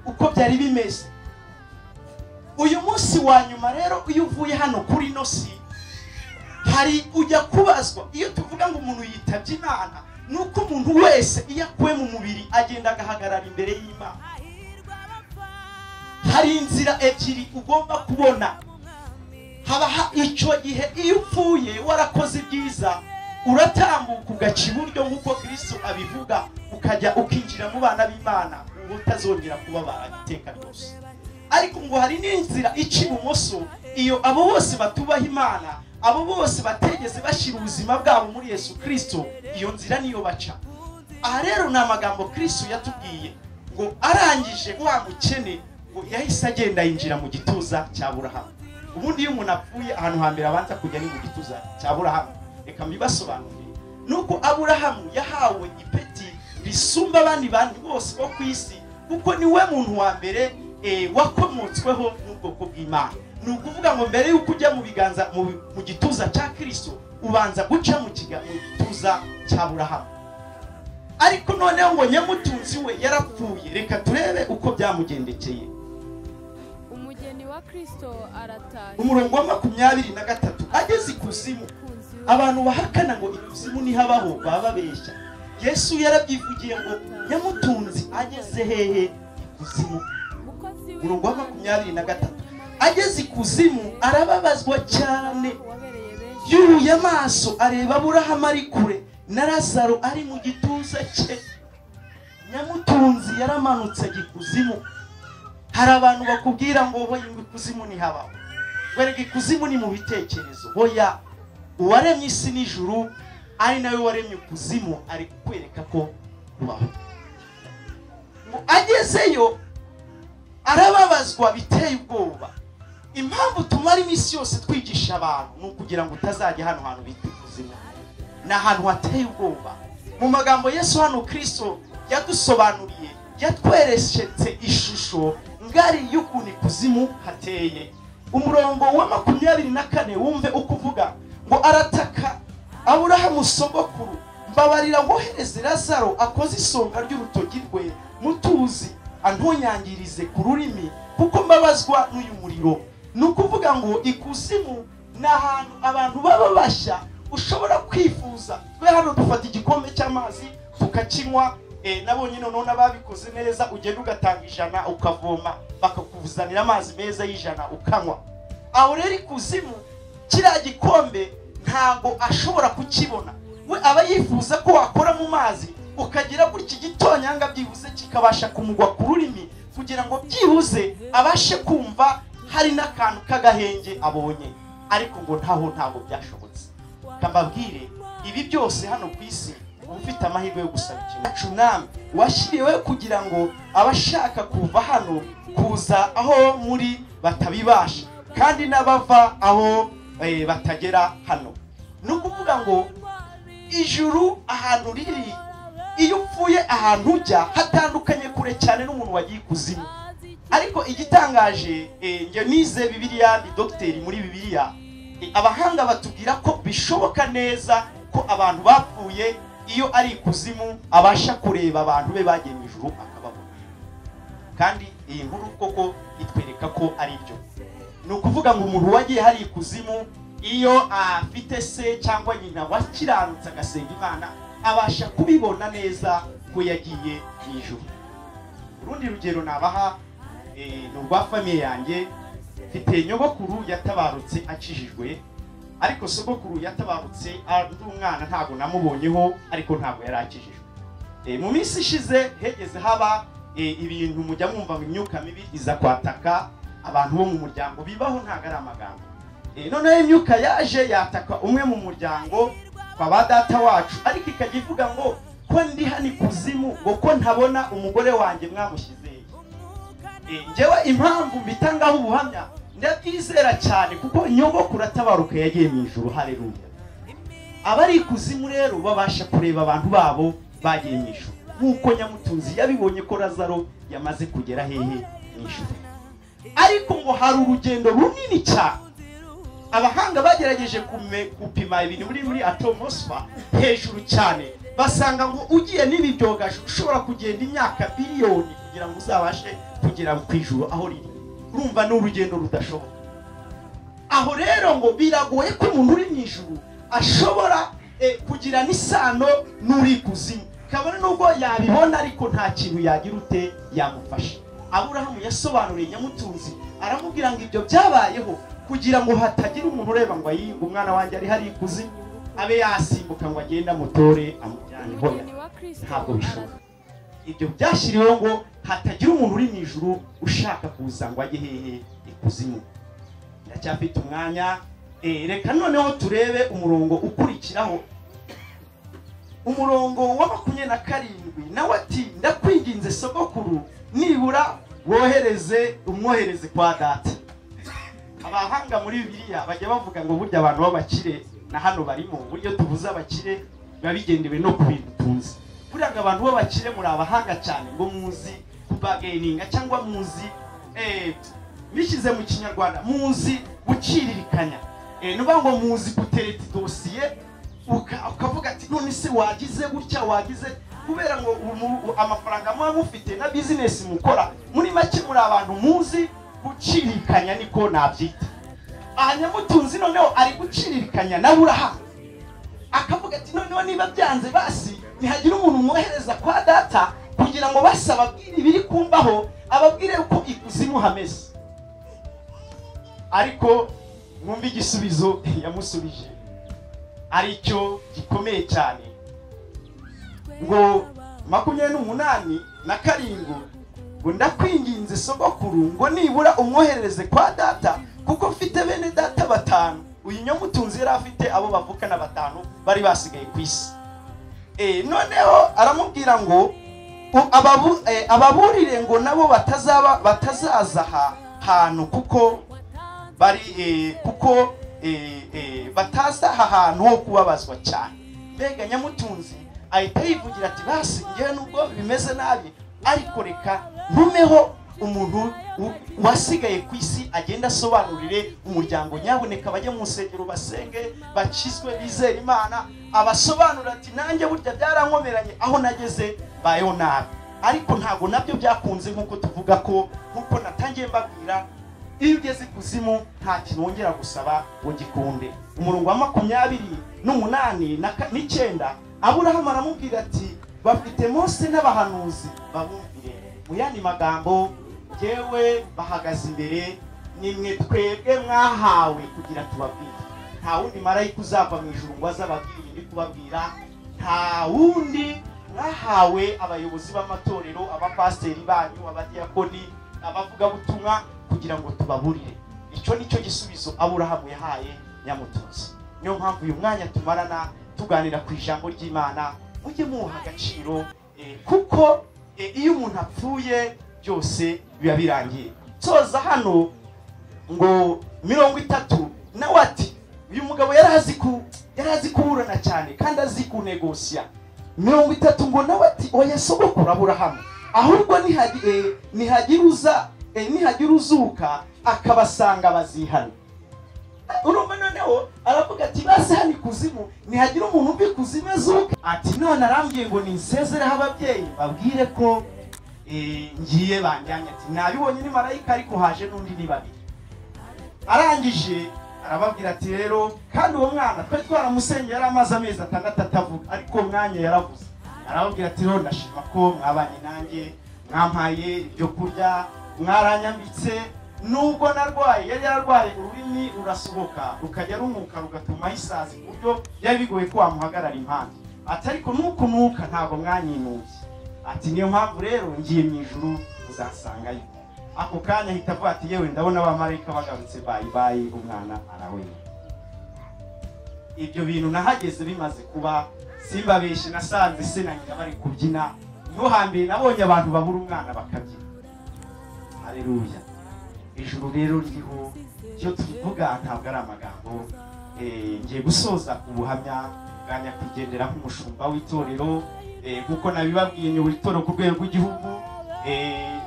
uko byari bimeze. Uyu munsi wa nyuma rero iyo uvuye hano kuri ino si hari ujya kubazwa. Iyo tuvuga ngo umuntu yitabye Imana, nuko umuntu wese iyo akuwe mu mubiri agenda agahagarara imbere y'Imana. Hari inzira ebyiri ugomba kubona. Haba icyo gihe iyo upfuye warakoze ibyiza, uratambuka ugaca iburyo nk'uko Kristo abivuga, ukajya ukinjira mu bana b'Imana, uba utazongera kubabara iteka ryose. Ariko ngo hari n'inzira ica ibumoso, iyo abo bose batubaha Imana, abo bose bategeze bashyira ubuzima bwabo muri Yesu Kristo, iyo nzira niyo baca. Aha rero ni amagambo Kristo yatubwiye ngo arangije wa mukene ngo yahise agenda yinjira mu gituza cya Aburahamu. Ubundi iyo umuntu apfuye ahantu hambere abanza kujya ni mu gituza cya Aburahamu. Reka mbibasobanurire. Nuko Aburahamu yahawe ipeti risumba abandi bantu bose bo ku isi, kuko niwe muntu wa mbere wakomotsweho n'ubwoko bw'Imana. Ni ukuvuga ngo mbere yuko ujya mu biganza mu gituza cya Kristo, ubanza guca mu gituza cya Aburahamu. Ariko noneho ngo nyamutunzi we yarapfuye. Reka turebe uko byamugendekeye. wa Kristo aratashye. Umurongo wa 23, ageze ikuzimu. Abantu bahakana ngo ikuzimu ntihabaho baba babeshya. Yesu yarabyivugiye ngo Nyamutunzi ageze hehe? Ikuzimu. Umurongo wa 23, ageze ikuzimu arababazwa cyane, yubuye amaso areba Aburahamu ari kure na Lazaro ari mu gituza cye. Nyamutunzi yaramanutse ikuzimu. Hari abantu bakubwira ngo hoya ikuzimu ntihabaho, werega ikuzimu ni mu bitekerezo. Hoya, uwaremye isi n'ijuru ari nawe waremye ikuzimu ari kukwereka ko kubaho. Ngo agezeyo arababazwa biteye ubwoba. Impamvu tumara iminsi yose twigisha abantu ni ukugira ngo utazajya hano hantu bita ikuzimu. Ni ahantu hateye ubwoba. Mu magambo Yesu hano Kristo yadusobanuriye, yatwereshetse ishusho ngari y'ukuntu ikuzimu hateye. Umurongo wa 24 wumve uko uvuga ngo arataka, Aburahamu sogokuru, mbabarira wohereze Lazaro akoze isonga ry'urutoki rwe mutuzi antunyangirize ku rurimi, kuko mbabazwa n'uyu muriro. Ni ukuvuga ngo ikuzimu ni ahantu abantu baba bashya, ushobora kwifuza. Twe hano dufata igikombe cy'amazi tukakinywa. Nabonye noneho n'ababikoze neza, ugenda ugatanga 100 ukavoma, bakakuzanira amazi meza y'100 ukanywa. Aho rero ikuzimu kiriya gikombe ntabwo ashobora kukibona. We aba yifuza ko wakora mu mazi ukagira gutya igitonyanga byibuze kikabasha kumugwa ku rurimi, kugira ngo byibuze abashe kumva hari n'akantu k'agahenge abonye. Ariko ngo ntaho ntabwo byashobotse. Kambabwire, ibi byose hano ku isi ufite amahirwe yo gusaba ikintu. Namwe washyiriweho kugira ngo abashaka kuva hano kuza aho muri batabibasha, kandi n'abava aho batagera hano. Ni ukuvuga ngo ijuru ahantu riri, iyo upfuye ahantu ujya hatandukanye kure cyane n'umuntu wagiye ikuzimu. Ariko igitangaje, njye nize Bibiliya, ndi dogiteri muri Bibiliya, abahanga batubwira ko bishoboka neza ko abantu bapfuye iyo ari ikuzimu abasha kureba abantu be bagiye mu ijuru akababona. Kandi iyi nkuru koko itwereka ko ari byo. Ni ukuvuga ngo umuntu wagiye hari ikuzimu, iyo afite se cyangwa nyina wakiranutse agasenga Imana, abasha kubibona neza ko yagiye mu ijuru. Urundi rugero nabaha ni urwa famiye yanjye. Mfite nyogokuru yatabarutse akijijwe, ariko sogokuru yatabarutse ndi umwana ntabwo namubonyeho, ariko ntabwo yari akijijwe. Mu minsi ishize hegeze haba ibintu mujya mwumva ngo imyuka mibi iza kwataka abantu bo mu muryango, bibaho ntabwo ari amagambo. Noneho imyuka yaje yataka umwe mu muryango kwa ba data wacu, ariko ikajya ivuga ngo ko ndi hano ikuzimu, ngo ko ntabona umugore wanjye mwamushyize. Njyewe impamvu mbitangaho ubuhamya ndabyizera cyane, kuko nyogokuru atabaruka yagiye mu ijuru. Haleluya. Abari ikuzimu rero babasha kureba abantu babo bagiye mu ijuru, nk'uko Nyamutunzi yabibonye ko Lazaro yamaze kugera hehe mu ijuru. Ariko ngo hari urugendo runini cyane. Abahanga bagerageje gupima ibintu muri atmosphere hejuru cyane, basanga ngo ugiye n'ibi byogajuru ushobora kugenda imyaka biliyoni kugira ngo uzabashe kugera ku ijuru aho riri. Urumva ni urugendo rudashoboka. Aho rero ngo biragoye ko umuntu uri mu ijuru ashobora kugira n'isano n'uri kuzimu, kabone nubwo yabibona ariko nta kintu yagira ute yamufasha. Aburahamu yasobanuriye Nyamutunzi aramubwira ngo ibyo byabayeho kugira ngo hatagira umuntu ureba ngo ayi umwana wanjye ari hari ikuzimu abe yasimbuka ngo agende amutore amujyane. Hoya, ntabwo bishoboka. Ibyo byashyiriweho ngo hatagira umuntu uri mu ijuru ushaka kuza ngo ajye hehe ikuzimu. Ndacyafite umwanya, reka noneho turebe umurongo ukurikiraho, umurongo wa 27. Nawe ati ndakwinginze sogokuru, nibura wohereze umwohereze kwa data. Abahanga muri Bibiliya bajya bavuga ngo burya abantu b'abakire na hano barimo, buryo tuvuze abakire biba bigendewe no ku bintu tuzi. Buriya ngo abantu b'abakire muri abahanga cyane, ngo muzi kubageninga cyangwa muzi bishyize mu Kinyarwanda muzi guciririkanya, nuba ngo muzi gutereta dosiye, ukavuga ati none se wagize gutya wagize, kubera ngo amafaranga muba mufite na business mukora, muri make muri abantu muzi Gucirikanya niko nabyita. Aha Nyamutunzi noneho ari guciririkanya na Aburahamu, akavuga ati noneho niba byanze basi nihagira umuntu umwohereza kwa data kugira ngo basi ababwire ibiri kumbaho, ababwire uko ikuzimu hameze. Ariko mwumve igisubizo yamusubije aricyo gikomeye cyane, ngo 28 na 7 ngo ndakwinginze sogokuru ngo nibura umwoherereze kwa data kuko mfite bene data 5. Uyu Nyamutunzi yari afite abo bavukana 5 bari basigaye ku isi. Noneho aramubwira ngo ababurire ngo nabo batazaza hantu kuko bari kuko bataza ahantu ho kubabazwa cyane. Mbega Nyamutunzi ahita yivugira ati basi ngewe nubwo bimeze nabi ariko reka ntumeho umuntu wasigaye ku isi agenda asobanurire umuryango, nyaboneka bajye mu nsengero basenge bakizwe bizere Imana, abasobanura ati nanjye burya byarankomeranye aho nageze bayeho nabi. Ariko ntago nabyo byakunze, nkuko tuvuga ko nkuko natangiye mbabwira, iyo ugeze ikuzimu nta kintu wongera gusaba ngo gikunde. Umurongo wa 28 na 9 Aburahamu aramubwira ati bafite Mose n'abahanuzi babumvire. Mu yandi magambo, jewe bahagaze imbere nimwe twebwe mwahawe kugira tubabwire. Nta wundi marayika uzava mu ijuru ngo azababwire ibindi kubabwira, nta wundi. Mwahawe abayobozi b'amatorero, abapasiteri banyu, abadiyakoni, abavugabutumwa kugira ngo tubaburire. Icyo nicyo gisubizo Aburahamu yahaye Nyamutunzi. Niyo mpamvu uyu mwanya tumarana tuganira ku ijambo ry'Imana mujye muha agaciro, kuko iyo umuntu apfuye byose biba birangiye. Soza hano ngo 30 nawe ati uyu mugabo yarazi kuburana cyane kandi azi kunegosya. 30 ngo nawe ati oya sogokuru Aburahamu, ahubwo nihagira uzuka akabasanga bazihana. Urumva noneho aravuga ati basi hano ikuzimu nihagira umuntu umva ikuzimu azuka. Ati none arambwiye ngo ninsezereho ababyeyi babwire ko ngiye banjyanye. Ati nabibonye ni marayika ariko haje n'undi ni babiri. Arangije arababwira ati rero kandi uwo mwana twari twaramusengeye yari amaze amezi 6 atavuga, ariko uwo mwanya yaravuze. Arababwira ati rero ndashima ko mwabanye nanjye, mwampaye ibyo kurya, mwaranyambitse nubwo narwaye. Yari yararwaye ururimi rurasohoka rukajya rumuka rugatuma isazi ku buryo byari bigoye ko wamuhagarara impande. Ati ariko nukunuka ntabwo mwanyinuye. Ati niyo mpamvu rero ngiye mu ijuru muzasangayo. Ako kanya ahita avuga ati yewe ndabona abamarayika bagarutse, bayi bayi, umwana arawera. Ibyo bintu nahageze bimaze kuba, simbabeshe nasanze se na nyina bari kubyina. Niho hambere nabonye abantu babura umwana bakabyina. Haleluya. Ijuru rero ririho, icyo tuvuga ntabwo ari amagambo. Ngiye gusoza ubuhamya bwa nyakwigendera nk'umushumba w'itorero, kuko nabibabwiye nyobora itorero ku rwego rw'igihugu.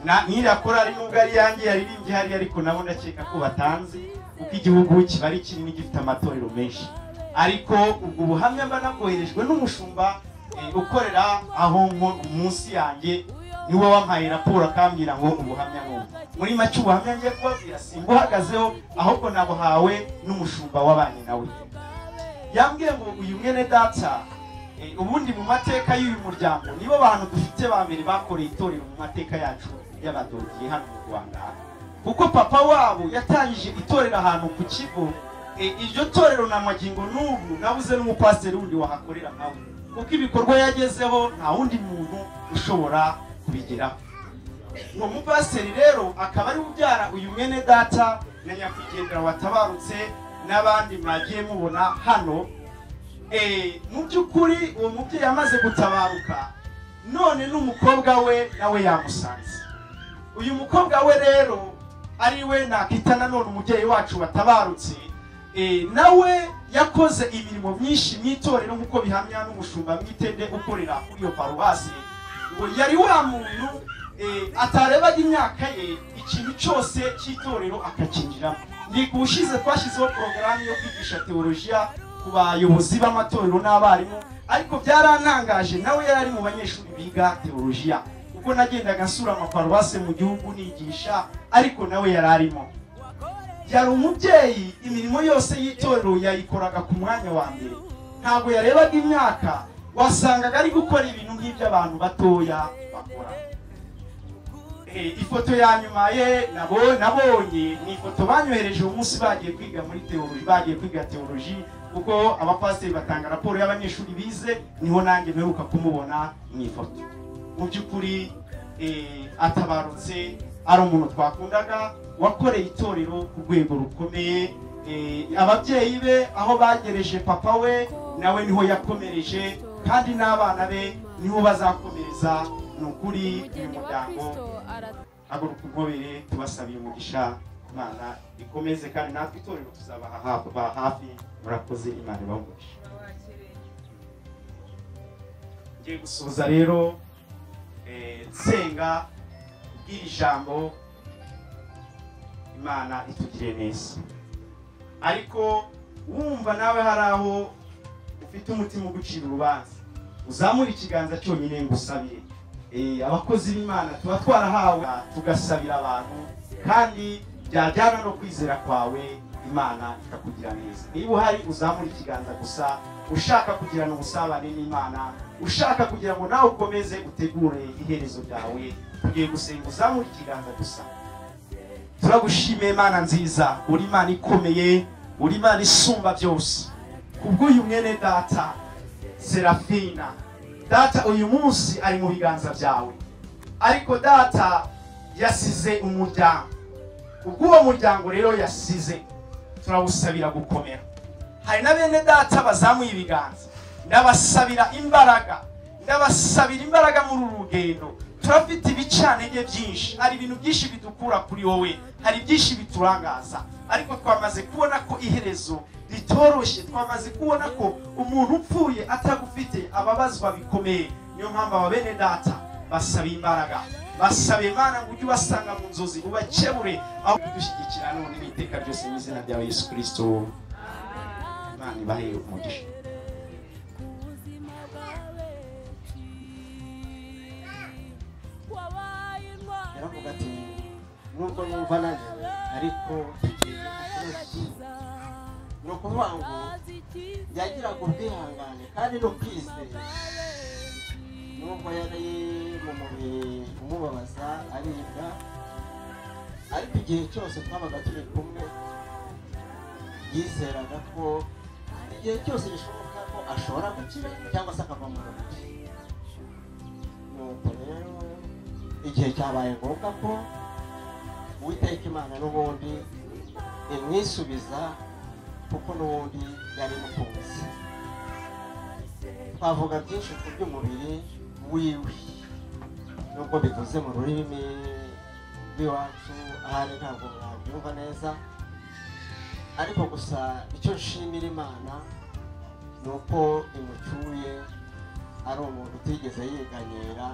Nk'iriya korari nubwo ari yanjye yaririmbye hariya, ariko nabo ndakeka ko batanzi kuko igihugu kiba ari kinini gifite amatorero menshi. Ariko ubwo buhamya mba nabwoherejwe n'umushumba ukorera aho munsi yanjye, niwe wampaye raporo akambwira ngo ubuhamya n'ubu. Muri make ubuhamya ngiye kubabwira simbuhagazeho, ahubwo nabuhawe n'umushumba wabanye nawe. Yambwiye ngo uyu mwene data, ubundi mu mateka y'uyu muryango nibo bantu dufite ba mbere bakoreye itorero mu mateka yacu y'abadodiye hano mu Rwanda, kuko papa wabo yatangije itorero ahantu ku kigo. Iryo torero na magingo n'ubu nabuze n'umupasiteri wundi wahakorera nawe, kuko ibikorwa yagezeho nta wundi muntu ushobora kubigeraho. Uwo mupasiteri rero akaba ari ubyara uyu mwene data na nyakwigendera watabarutse n'abandi mwagiye mubona hano. Mu by'ukuri uwo mubyeyi amaze gutabaruka none n'umukobwa we nawe yamusanze. Uyu mukobwa we rero ari we nakita nanone umubyeyi wacu watabarutse, nawe yakoze imirimo myinshi mu itorero nk'uko bihamya n'umushumba Mwitende ukorera kuri iyo paruwasi. Ngo yari wa muntu atarebaga imyaka ye, ikintu cyose cy'itorero akakinjiramo. Ni ubushize twashyizeho porogaramu yo kwigisha teolojiya ku bayobozi b'amatorero n'abarimu, ariko byarantangaje nawe yari ari mu banyeshuri biga teolojiya. Kuko nagendaga nsura amaparuwase mu gihugu nigisha, ariko nawe yari arimo. Yari umubyeyi, imirimo yose y'itorero yayikoraga ku mwanya wa mbere. Ntabwo yarebaga imyaka, wasangaga ari gukora ibintu nk'iby'abantu batoya bakora. Ifoto ya nyuma ye nabonye ni ifoto banyohereje umunsi bagiye kwiga muri theology, bagiye kwiga theology, kuko abapasiteri batanga raporo y'abanyeshuri bize, niho nanjye mperuka kumubona mu ifoto. Mu by'ukuri atabarutse ari umuntu twakundaga, wakoreye itorero ku rwego rukomeye. Ababyeyi be aho bagereje papa we nawe niho yakomereje, kandi n'abana be niho bazakomereza. Ni ukuri uyu muryango haguruka umpobere, tubasabiye umugisha, Imana ikomeze, kandi natwe itorero tuzabaha hafi. Murakoze, Imana ibahe umugisha. Ngiye gusoza rero nsenga bw'iri jambo, Imana itugire neza. Ariko wumva nawe hari aho ufite umutima ugucira urubanza, uzamure ikiganza cyonyine ngusabire. Abakozi b'Imana tuba twarahawe tugasabira abantu, kandi byajyana no kwizera kwawe Imana ikakugira neza. Niba uhari uzamure ikiganza gusa, ushaka kugirana ubusabane n'Imana, ushaka kugira ngo nawe ukomeze utegure iherezo ryawe, tugiye gusenga, uzamure ikiganza gusa. Turagushimiye Imana nziza, uri Imana ikomeye, uri Imana isumba byose. Kubw'uyu mwene data Serafina, data uyu munsi ari mu biganza byawe, ariko data yasize umuryango. Ubw'uwo muryango rero yasize turawusabira gukomera. Hari na bene data bazamuye ibiganza, ndabasabira imbaraga, ndabasabira imbaraga muri uru rugendo. Turafite ibicantege byinshi, hari ibintu byinshi bidukura kuri wowe, hari byinshi biturangaza, ariko twamaze kubona ko iherezo ritoroshye, twamaze kubona ko umuntu upfuye atagufite ababazwa bikomeye. Niyo mpamvu aba bene data basaba imbaraga, basaba Imana ngo ujye ubasanga mu nzozi, ubakebure aho kudushyigikira none n'iteka ryose mu izina rya Yesu Kristo. Imana ibahe umugisha. Yaravuga ati nubwo numva nanjye ariko tugiye gukomeza. Ni ukuvuga ngo yagiraga ubwihangane kandi no kwizera, nubwo yari mu mubiri umubabaza aribwa, ariko igihe cyose twabaga turi kumwe yizeraga ko igihe cyose gishoboka ko ashobora gukira cyangwa se akava mu mubiri. Nuko rero igihe cyabaye ngombwa ko Uwiteka Imana n'ubundi imwisubiza, kuko n'ubundi yari mukunzi. Twavuga byinshi ku by'umubiri wiwe, nubwo bivuze mu rurimi rw'iwacu ahari ntabwo mwabyumva neza, ariko gusa icyo nshimira Imana ni uko imucyuye ari umuntu utigeze yiganyira.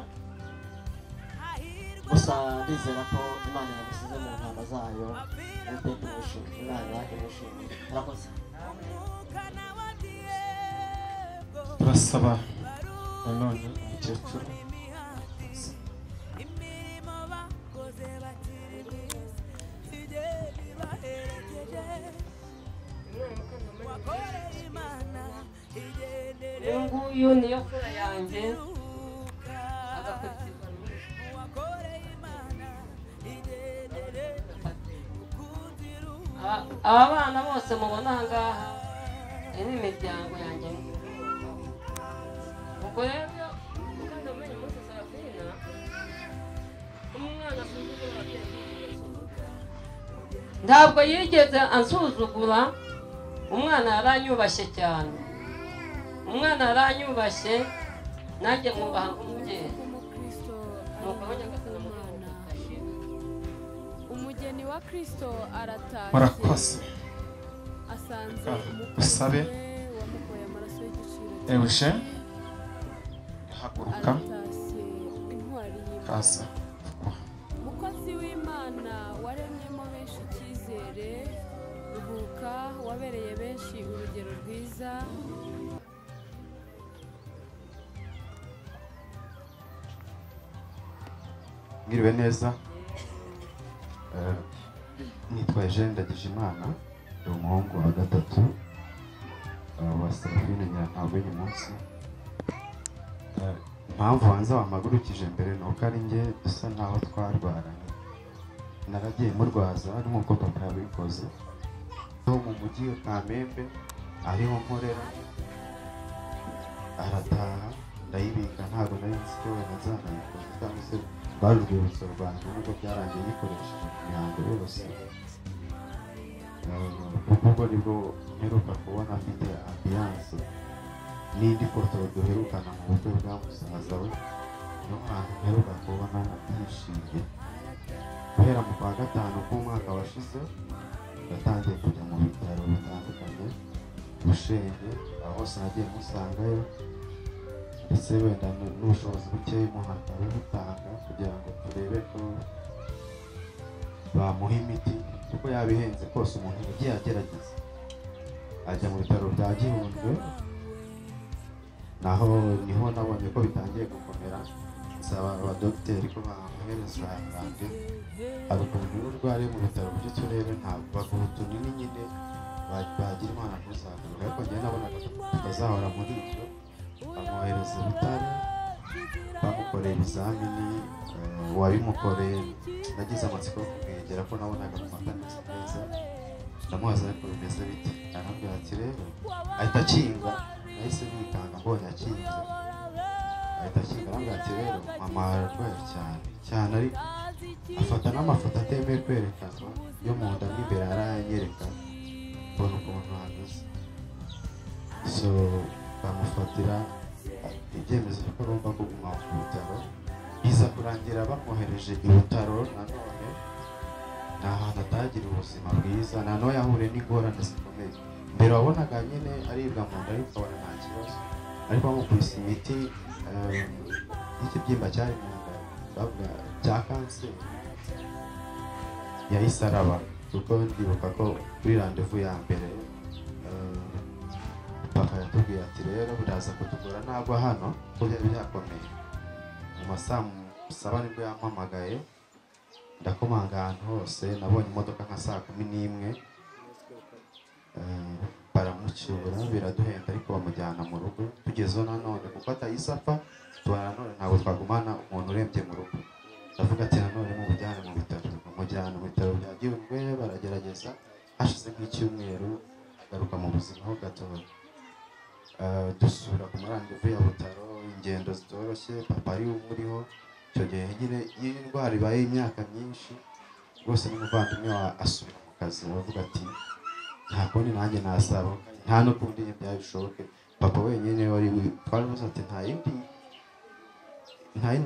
Gusa ndizera ko Imana yamusize mu ntama zayo, Uwiteka imwishimiye, Imana imwishimiye. Murakoze. Turasaba nanone umukecuru. Uyu nguyu niyo mfura yanjye, agakurikirwa aba bana bose mubona aha ngaha, iyi ni imiryango yanjye. Ubwo rero Mukandamenye Umunsi Serafina, umwana asuzugura ababyeyi, ntabwo yigeze ansuzugura. Umwana yaranyubashye cyane, umwana yaranyubashye, nanjye mwubaha nk'umubyeyi. Nuko Nyagasani amuhe Umugeni wa Kristo aratashye. Murakoze. Asanze usabe wamukoye amaraso y'igiciro. Euje haguruka kaza. Mukozi w'Imana waremyemo benshi icyizere, ruhuka wabereye benshi urugero rwiza. Mwiriwe neza. Nitwa Eugene Ndagijimana, ndi umuhungu wa gatatu wa Serafine Nyirantabwo munsi. Impamvu banza bampagurukije mbere ni uko ari njye dusa naho twarwaranye, naragiye murwaza nk'uko papa yabikoze. Ho mu mujyi wa Kamembe ariho nkorera, arataha ndayibika, ntabwo nari nzi icyo wenda nzanayikoze cyangwa se rwari urwibutso rwanjye, nubwo byarangiye nyikoresheje mu mihango yose. Kuko ubwo nibwo mperuka kubona afite ambiyanse n'indi foto duherukana mu bukwe bwa musaza we, niyo hantu mperuka kubona yishimye. Guhera mu kwa gatanu k'umwaka washize yatangiye kujya mu bitaro bitandukanye, Bushenge, aho hose nagiye musangayo, ndetse wenda n'ubushobozi buke umuntu akabutanga kugira ngo turebe ko bamuha imiti, kuko yabihenze kose umuntu yagiye agerageza. Ajya mu bitaro bya Gihundwe, naho niho nabonye ko bitangiye gukomera, nsaba abadogiteri ko bamuhereza rande. Hari ukuntu iyo urwariye mu bitaro by'uturere ntabwo baguha utunini nyine bagira Imana ntuzagaruke, ariko njyewe nabonaga tutazahora muri ibyo. Bamwohereza i Butare, bamukoreye ibizamini, uwabimukoreye nagize amatsiko yo kumwegera ko nabonaga mu mata ameze neza, ndamubaza ariko bimeze bite, arambwira ati rero ahita akinga, nahise nikanga mbonye akinze, ahita akinga arambwira ati rero mama ararwaye cyane cyane, ariko afata n'amafoto atemewe kwerekanwa yo mu nda mo imbere arayanyereka, mbona ukuntu hameze. So bamufatira ibyemezo ko agomba kuguma ku bitaro, biza kurangira bamwohereje i Butaro. Nanone ni ahantu atagira ubuzima bwiza, nanone yahuye n'ingorane zikomeye. Mbere wabonaga nyine aribwa mu nda ariko ukabona nta kibazo, ariko bamukubise imiti y'ikibyimba cyari mu nda bavuga cya kanseri, yahise araba. Kuko ndibuka ko kuri randevu ya mbere papa yatubwiye ati rero biraza kutugora nagwa hano kuko byari byakomeye. Mu masaa saba nibwo yampamagaye, ndakomanga ahantu hose, nabonye imodoka nka saa 11, baramucyura biraduhenda, ariko bamujyana mu rugo. Tugezeho nanone kuko atahise apfa, tubona nanone ntabwo twagumana umuntu urembye mu rugo, ndavuga ati nanone mumujyane mu bitaro. Bamujyana mu bitaro bya Gihundwe, baragerageza, hashize nk'icyumweru agaruka mu buzima ho gatoya. Dusubira ku marandevu ya Butaro, ingendo zitoroshye, papa ari umuriho icyo gihe nyine. Iyo indwara ibaye imyaka myinshi rwose n'umuvandimwe wa asubira mu kazi, aravuga ati nta kundi nanjye nasaba, nta n'ukundi byabishoboke. Papa wenyine wari twaravuze ati nta yindi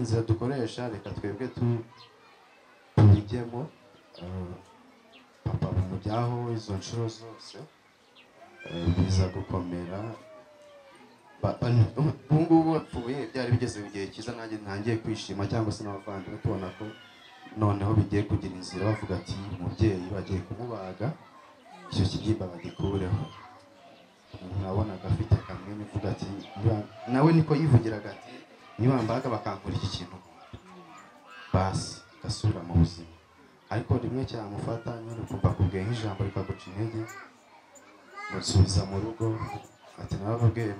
nzira dukoresha, reka twebwe tubijyemo. Papa bamujyaho izo nshuro zose, biza gukomera. Ubu ngubu bapfuye byari bigeze mu gihe cyiza, nanjye ntangiye kwishima cyangwa se n'abavandimwe tubona ko noneho bigiye kugira inzira, bavuga ati umubyeyi bagiye kumubaga icyo kibyimba bagikureho. Nabonaga afite kamwe nivuga ati nawe niko yivugiraga ati niba mbaga bakankura iki kintu basi gasubira mu buzima. Ariko rimwe cyamufata nyine ukumva kubwiye nk'ijambo rikaguca intege, musubiza mu rugo ati narababwiye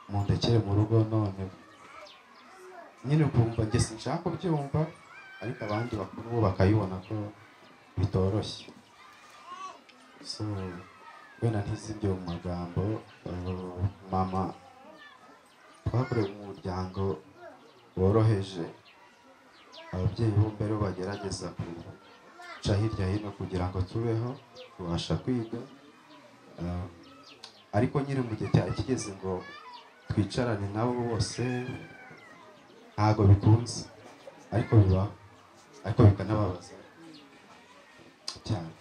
mundekere mu rugo. None nyine ukumva njye sinshaka kubyumva, ariko abandi bakuru bo bakayibona ko bitoroshye. So wenda ntizibyo mu magambo, mama twakorewe mu muryango woroheje, ababyeyi bo mbere bagerageza guca hirya hino kugira ngo tubeho tubasha kwiga. Ariko nyine mu gihe cyari kigeze ngo twicarane nabo bose ntago bikunze, ariko bibaho, ariko bikanababaza cyane.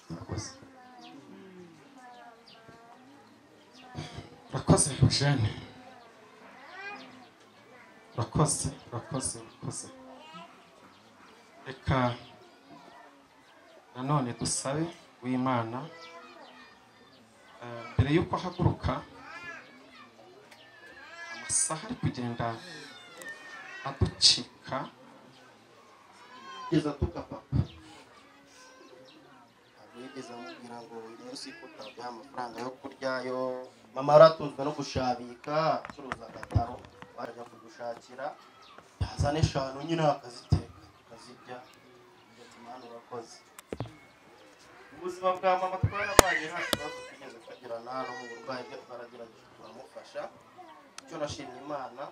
Murakoze. Urakoze Eugene, urakoze, urakoze, urakoze. Reka nanone dusabe w'Imana mbere y'uko ahaguruka Amasaha ari kugenda aducika. Kugeza tuka papa yigeze amubwira ngo uyu munsi ko utaduha amafaranga yo kurya yo mama yaratunzwe no gushabika acuruza agataro barajya kudushakira yazana 5 nyine akaziteka tukazirya. Ati Mana urakoze. Ubuzima bwa mama twarabanye nta kibazo twigeze tugirana, no mu burwayi bwe twaragerageje turamufasha. Icyo nashimye Imana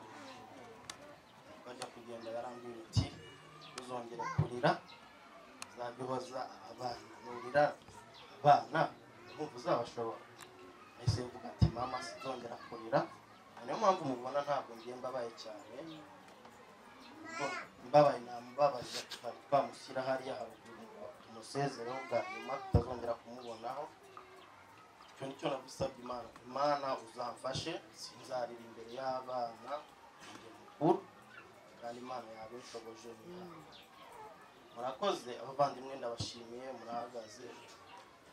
bajya kugenda yarambwira ati uzongera kurira uzabihoza abana, nurira abana nkumva uzabashobora. Nahise mvuga ati mama sinzongera kurira. Niyo mpamvu mubona ntabwo ngiye mbabaye cyane, mbabaye namubabaza twamushyira hariya haruguru ngo tumusezereho bwa nyuma tutazongera kumubonaho. Icyo nicyo nagusabye Imana, Imana uzamfashe sinzarira imbere y'abana njye mukuru, kandi Imana yabinshoboje. Murakoze abavandimwe, ndabashimiye murahagaze.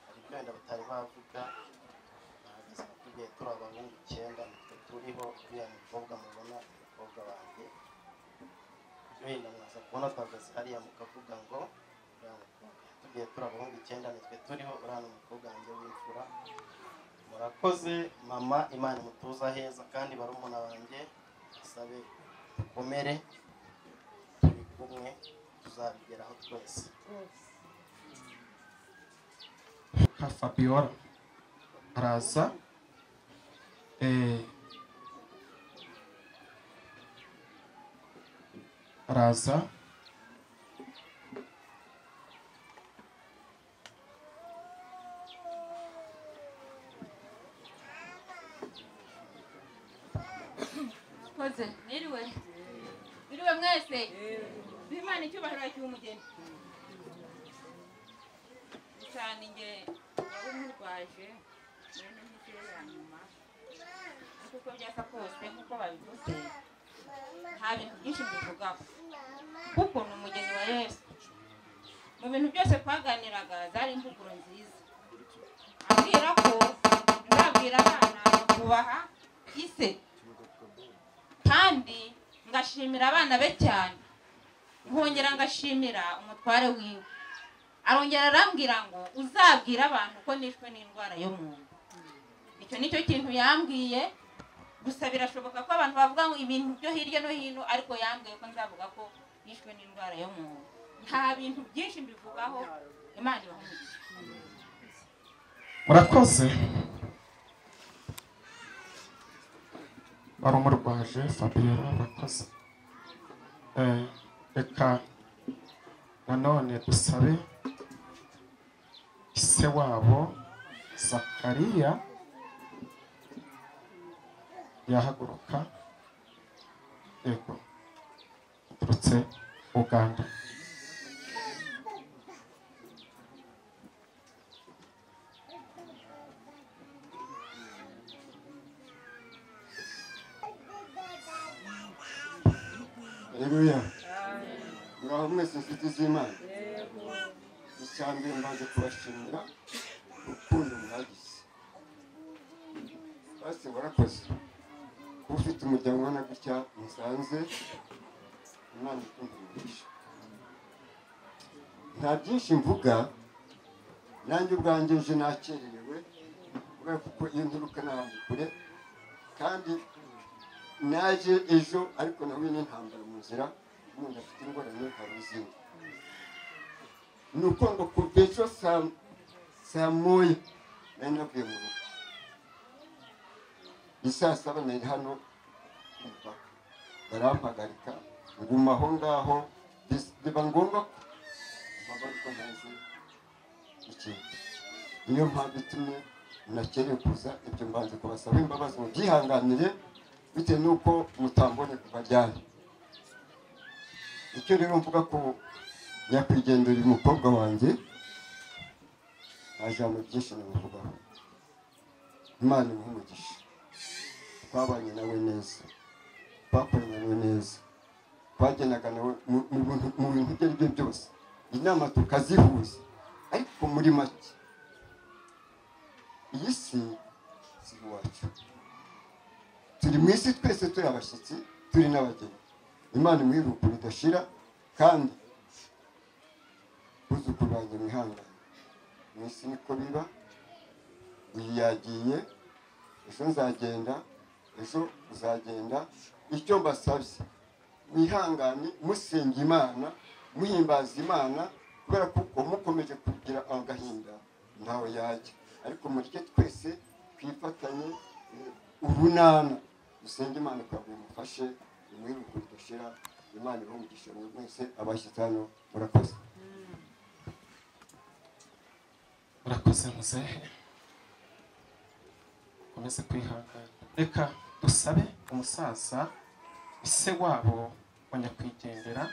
Hari ibyo wenda batari bavuga, barahagaze batubwiye turi abahungu 9 nitwe turiho, uriya mukobwa mubona umukobwa wanjye wenda mwaza kubona twahagaze hariya mukavuga ngo uriya mukobwa tugiye turi abahungu 9 nitwe turiho, uriya ni umukobwa wanjye w'imfura. Murakoze mama, Imana imutuza heza, kandi barumuna banjye basabe dukomere, turi kumwe tuzabigeraho twese. Fabiola araza araza Koze niriwe niriwe mwese Imana icyubahiro cy'umugeni cyane nge umurwaje none ntikire ya nyuma kuko byasa kose nkuko babivuze nta bintu byinshi mbivugaho kuko ni umugeni wa Yesu. Mu bintu byose twaganiraga zari impuguro nziza, ambwira ko nzabwira abana kubaha ise kandi ngashimira abana be cyane, nkongera ngashimira umutware wiwe. Arongera arambwira ngo uzabwira abantu ko nishwe n'indwara yo mu nda. Icyo nicyo kintu yambwiye. Gusa birashoboka ko abantu bavuga ngo ibintu byo hirya no hino, ariko yambwiye ko nzavuga ko nishwe n'indwara yo mu nda. Nta bintu byinshi mbivugaho. Imana ibahe umugisha. Murakoze. Barumurwaje Fabiola, murakoze. Reka nanone dusabe ise wabo Zakariya yahaguruka, yego aturutse Uganda. Haleluya. Muraho mwese inshuti z'Imana. Icyambere mbanze kubashimira urukundo mwagize. Basi warakoze. Kuba ufite umuryango ubona gutya musanze, Imana ikumvisha. Nta byinshi mvuga, nanjye ubwanjye nje nakererewe kubera kuko iyo nturuka n'ahantu kure, kandi naje ejo ariko nahuye n'intambara mu nzira, umuntu afite ingorane hari izindi. Ni uko ngo kuva ejo saa moya nari navuye mu rugo, isaa saba nari hano ku mupaka, barampagarika nguma aho ngaho, biba ngombwa ko mpagaruka ntazi ikintu. Niyo mpamvu itumye nakereye kuza, ibyo mbanze kubasaba imbabazi mubyihanganire bitewe n'uko mutambonye kuva ryari. Icyo rero mvuga ko nyakwigendera uyu mukobwa wanjye, nta jambo byinshi namuvugaho. Imana imuhe umugisha. Twabanye nawe neza, twakoranye nawe neza, twagendaga nawe mu bintu ibyo ari byo byose, inama tukazihuza. Ariko muri make iyi si si iwacu, Turi mu isi twese turi abashyitsi, turi n'abageni. Imana imwiruko ridashira, kandi buzukuru banjye mwihangane. Mu isi niko biba, uyu yagiye, ejo nzagenda, ejo uzagenda. Icyo mbasabye, mwihangane, musenga Imana, muhimbaza Imana, kubera kuko mukomeje kugira agahinda ntawe yajya. Ariko mureke twese twifatanye urunana, dusenge Imana kugira ngo imufashe, imwiruko ridashira. Imana ibahe umugisha mwese abashyitsi hano, murakoze. Murakoze muzehe, ukomeze kwihangana. Reka dusabe umusaza ise wabo wa nyakwigendera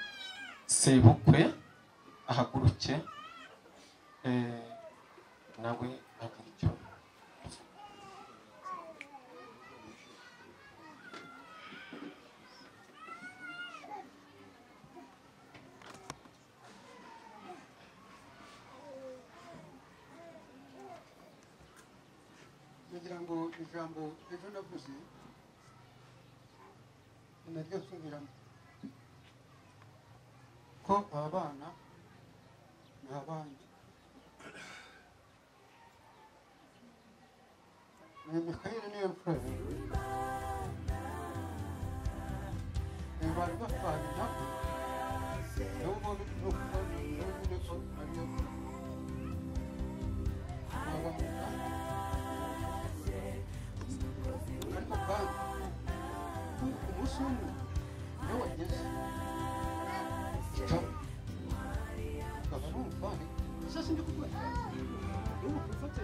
sebukwe ahaguruke, nawe agira icyo. Kugira ngo ijambo ejo navuze ni naryo nsubiramo, ko aba bana ni abanjye. Ni Mikayeli niyo mfura yanjye, bari batwaye nabo, nabo nyine ko ariyo mfura. Ni abantu ariko kandi umunsi umwe iyo wageze ukaba ari umufani, gusa sindi kuvuga n'ubu gufata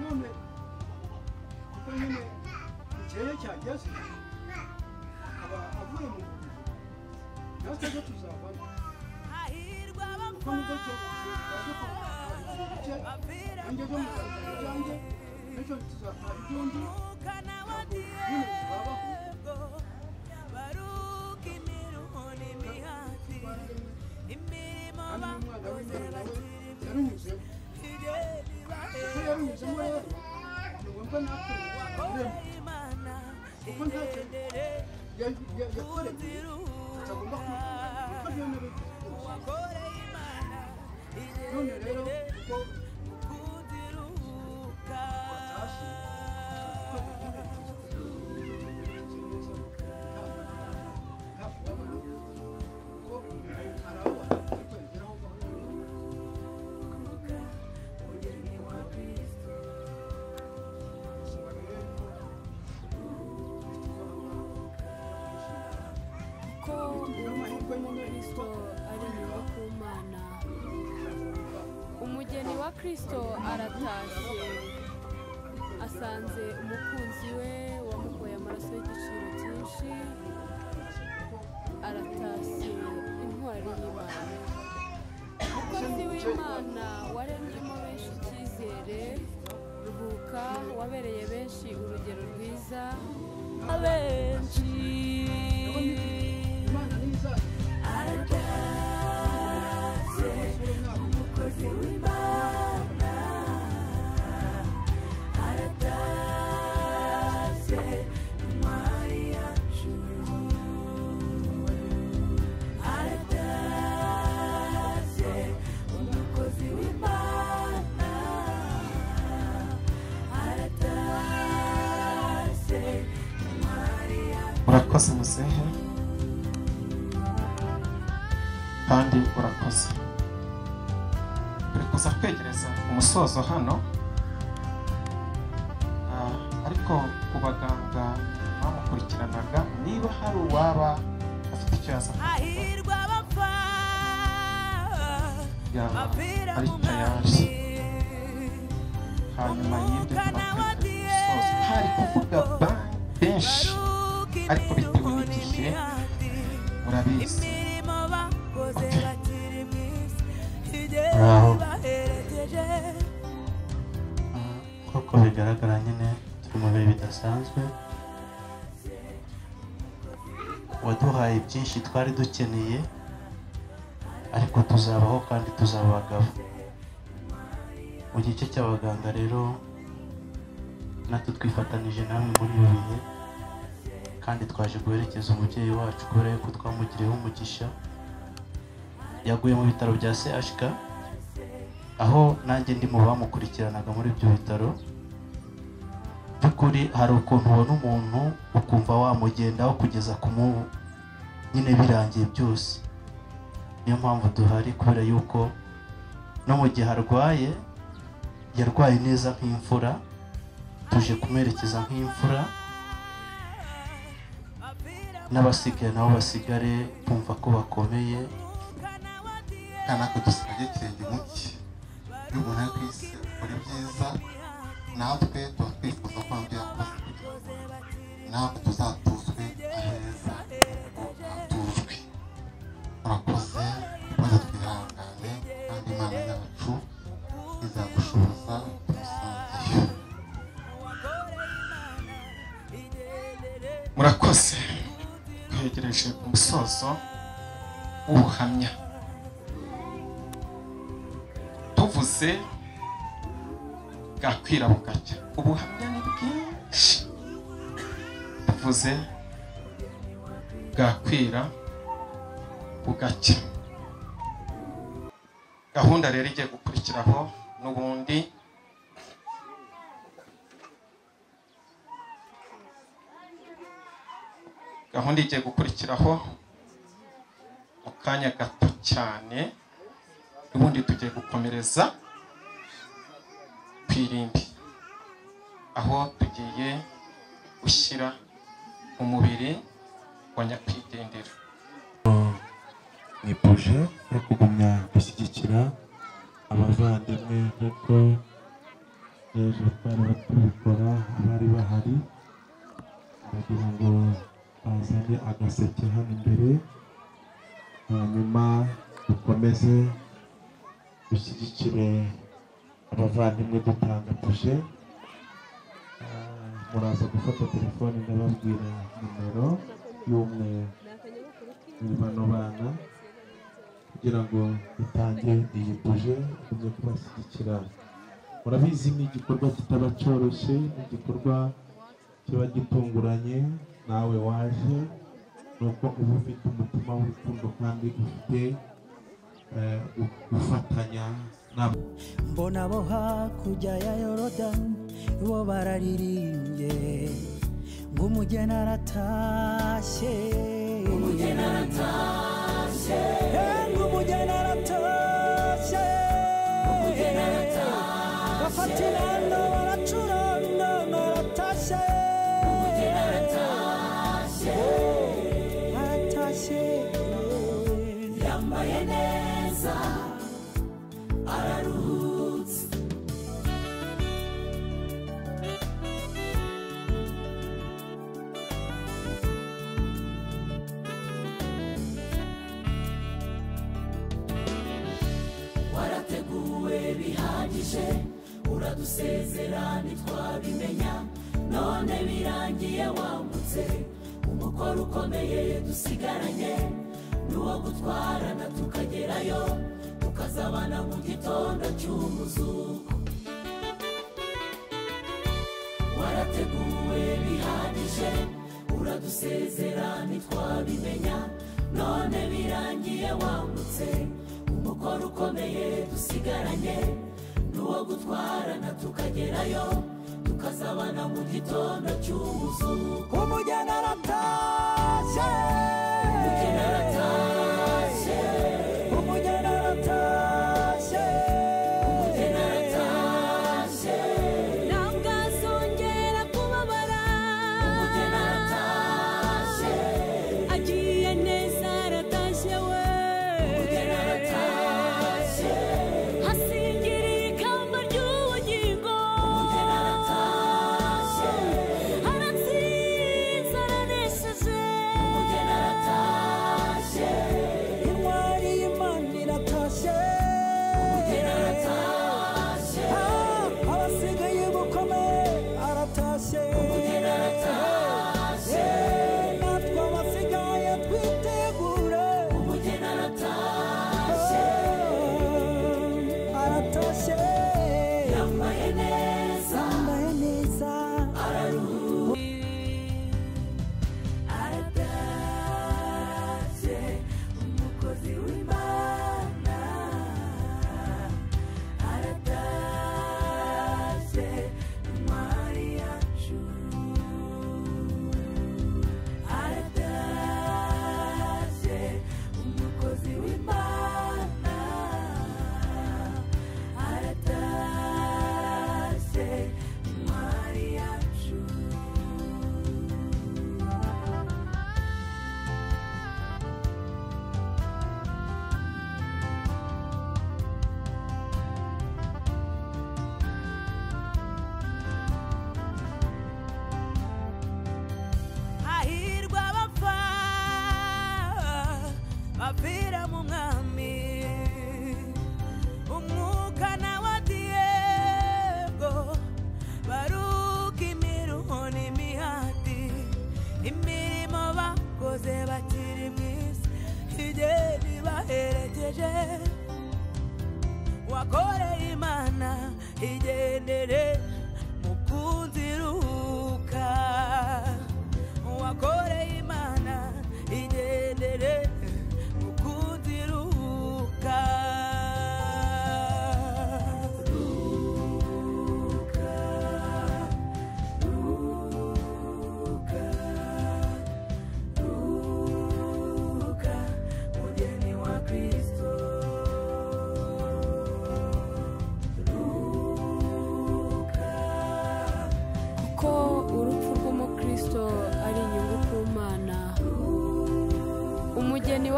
none kuko nyine ikirere cyageze akaba avuye mu natwe ejo tuzavamo, kuko nibwo twaje nanjye ejo muzazana ibyanjye, ejo tuzataha iby'undi, nyine tuzabaho. Kandi n'umwana w'Imana nawe yarunyuzemo, kuko yarunyuzemo rero ni ngombwa natwe turemo, kuko ntacyo yakoreye tutagomba kwihangana, kuko niyo nabigize byose. None rero kuko watashye, kuko dukunze neza, nta kubabara, kuko arababara ariko yageraho gahoro. Bisaba rero ko Kristo ari nyuma ku Mana. Umugeni wa Kristo aratashye, asanze umukunzi we wamukoye amaraso y'igiciro cyinshi, aratashye intwari y'Imana. Umukozi w'Imana waremyemo benshi icyizere, ruhuka wabereye benshi urugero rwiza, abenshi aratashye umukozi w'Imana, aratashye intwari yacu, aratashye umukozi w'Imana, aratashye intwari yacu. Murakoze muzehe, kandi urakoze. Turi kuza kwegereza umusozo hano, ariko ku baganga bamukurikiranaga, niba hari uwaba afite icyo yaza kuvuga yaba ari tayari. Hanyuma y'ibyo turakwegereza umusozo. Hari kuvuga benshi ariko bitewe n'igihe murabizi. Muraho. Nk'uko bigaragara nyine turi mu bihe bidasanzwe, waduhaye byinshi twari dukeneye, ariko tuzabaho kandi tuzaba abagabo. Mu gice cy'abaganga rero Natwe twifatanije namwe muri ibi bihe, kandi twaje guherekeza umubyeyi wacu kubera yuko twamugiriyeho umugisha. Yaguye mu bitaro bya CHK, aho nanjye ndi mu bamukurikiranaga muri ibyo bitaro. By'ukuri hari ukuntu ubona umuntu ukumva wamugendaho kugeza ku nyine birangiye byose. Niyo mpamvu duhari, kubera yuko no mu gihe arwaye yarwaye neza nk'imfura, tuje kumwerekeza nk'imfura, n'abasigaye nabo basigare bumva ko bakomeye. Kandi natwe dusigaye ikirenge mu cye. Iyo umuntu ari ku isi akora ibyiza, natwe tuba twifuza ko ibyo yakoze kugira ngo natwe tuzatuzwe aheza hatujwe. Murakoze, maze twihangane, kandi Imana yacu izadushoboza tumusangeyo. Murakoze. Twegereje umusozo w'ubuhamya. Tuvuze bwakwira bugacya, ubuhamya ni bwinshi. Tuvuze bwakwira bugacya. Gahunda rero igiye gukurikiraho n'ubundi gahunda igiye gukurikiraho mu kanya gato cyane. Ubundi tugiye gukomereza ku irimbi, aho tugiye gushyira umubiri wa nyakwigendera. Ni projet yo kugumya gushyigikira abavandimwe nk'uko ejo twari tubikora, abari bahari bagira ngo bazane agaseke hano imbere, hanyuma dukomeze dushyigikire abavandimwe dutanga projet. Muraza gufata telefone ndababwira nimero y'umwe muri bano bana kugira ngo dutange iyi projet tujye kubashyigikira. Murabizi ni igikorwa kitaba cyoroshye, ni igikorwa kiba gitunguranye, nawe waje nuko uba ufite umutima w'urukundo kandi ufite gufatanya nabo. Mbona bo hakurya ya Yorodani bo bararirimbye ngo umugeni aratashye, umugeni aratashye, ngo umugeni aratashye, umugeni aratashye, bafata inanga baracuranga aratashye, umugeni aratashye, aratashye, yambaye neza araruhutse. Warateguwe bihagije, uradusezera ntitwabimenya, none birangiye wambutse umukoro ukomeye dusigaranye n'uwo gutwarana tukagerayo, tukazabana mu gitondo cy'umuzuko. Warateguwe bihagije, uradusezera ntitwabimenya, none birangiye wambutse umukoro ukomeye dusigaranye n'uwo gutwarana tukagerayo, tukazabana mu gitondo cy'umuzuko. Umugeni aratashye, umugeni aratashye, umugeni aratashye, umugeni aratashye, ntabwo azongera kubabara. Umugeni aratashye, agiye neza aratashye we, umugeni aratashye, hasingiriye ikamba ry'ubugingo. Umugeni aratashye, aratsinze aranesheje. Umugeni aratashye.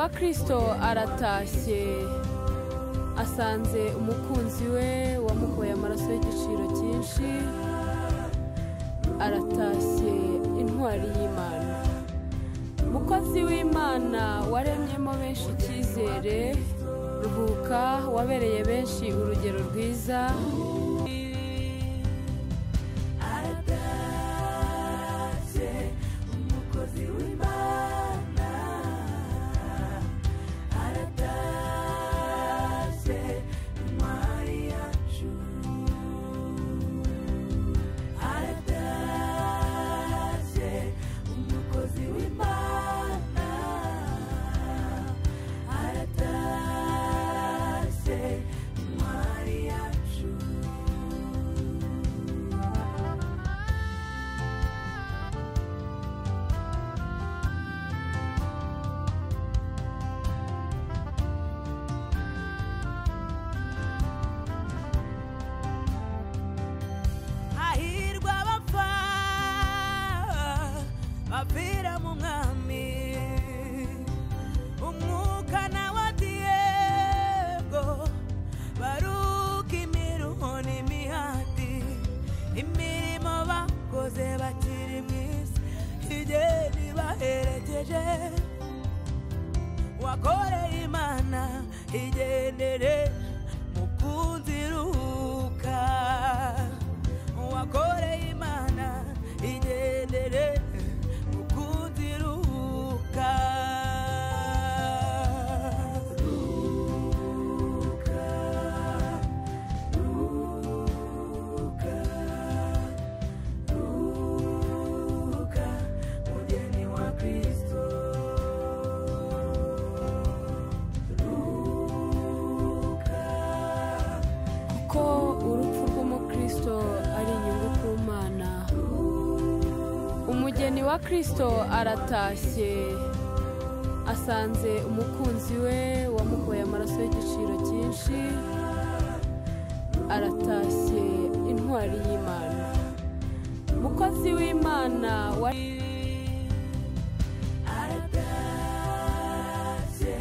Umugeni wa Kristo aratashye, asanze umukunzi we wamukoye amaraso y'igiciro cyinshi. Aratashye intwari y'Imana, mukozi w'Imana waremyemo benshi icyizere. Ruhuka wabereye benshi urugero rwiza. Aratashye umukozi w'Imana, aratashye intwari yacu, aratashye umukozi w'Imana, aratashye intwari yacu. Hahirwa abapfa bapfira mu mwami, umwuka nawe ati yego, baruka imiruho n'imihati, imirimo bakoze bakiri mu isi igenda ibaherekeje. Wakoreye Imana igendere mukunzi, ruhuka. Wakoreye Imana igendere mukunzi, ruhuka. Ruhuka, ruhuka, ruhuka, mugeni wa Kristo. Ruhuka. Kuko urupfu rw'umukristo ari inyungu ku Mana. Umugeni wa Kristo aratashye, asanze umukunzi we wamukoye amaraso y'igiciro cyinshi. Aratashye intwari y'Imana, mukozi w'Imana wa Aratashye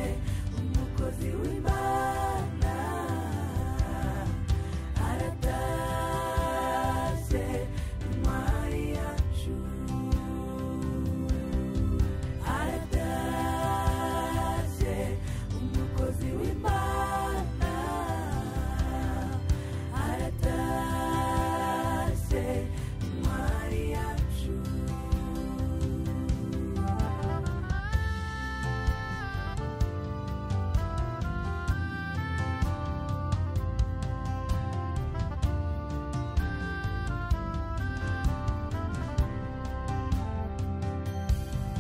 umukozi w'Imana, aratashye intwari yacu, aratashye umukozi w'Imana, aratashye intwari yacu.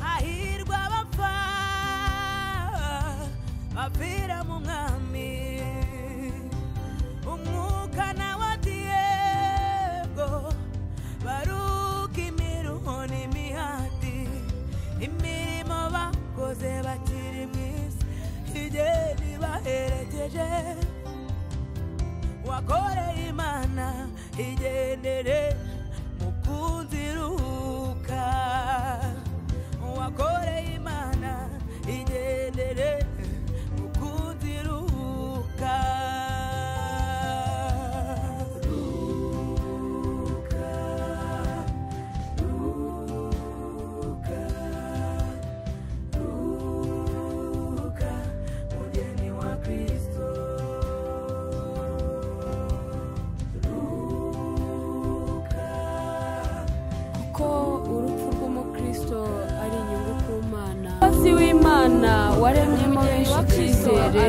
Hahirwa abapfa bapfira mu mwami, umwuka nawe ati yego, baruka imiruho n'imihati, imirimo bakoze bakiri mu isi igenda ibaherekeje. Wakoreye Imana igendere mukunzi, ruhuka. Wakoreye Imana igendere mukunzi, ruhuka. Ruhuka, ruhuka, ruhuka, mugeni wa Kristo. Ruhuka. Kuko urupfu rw'umukristo ari inyungu ku Mana. Umukozi w'Imana waremyemo benshi icyizere.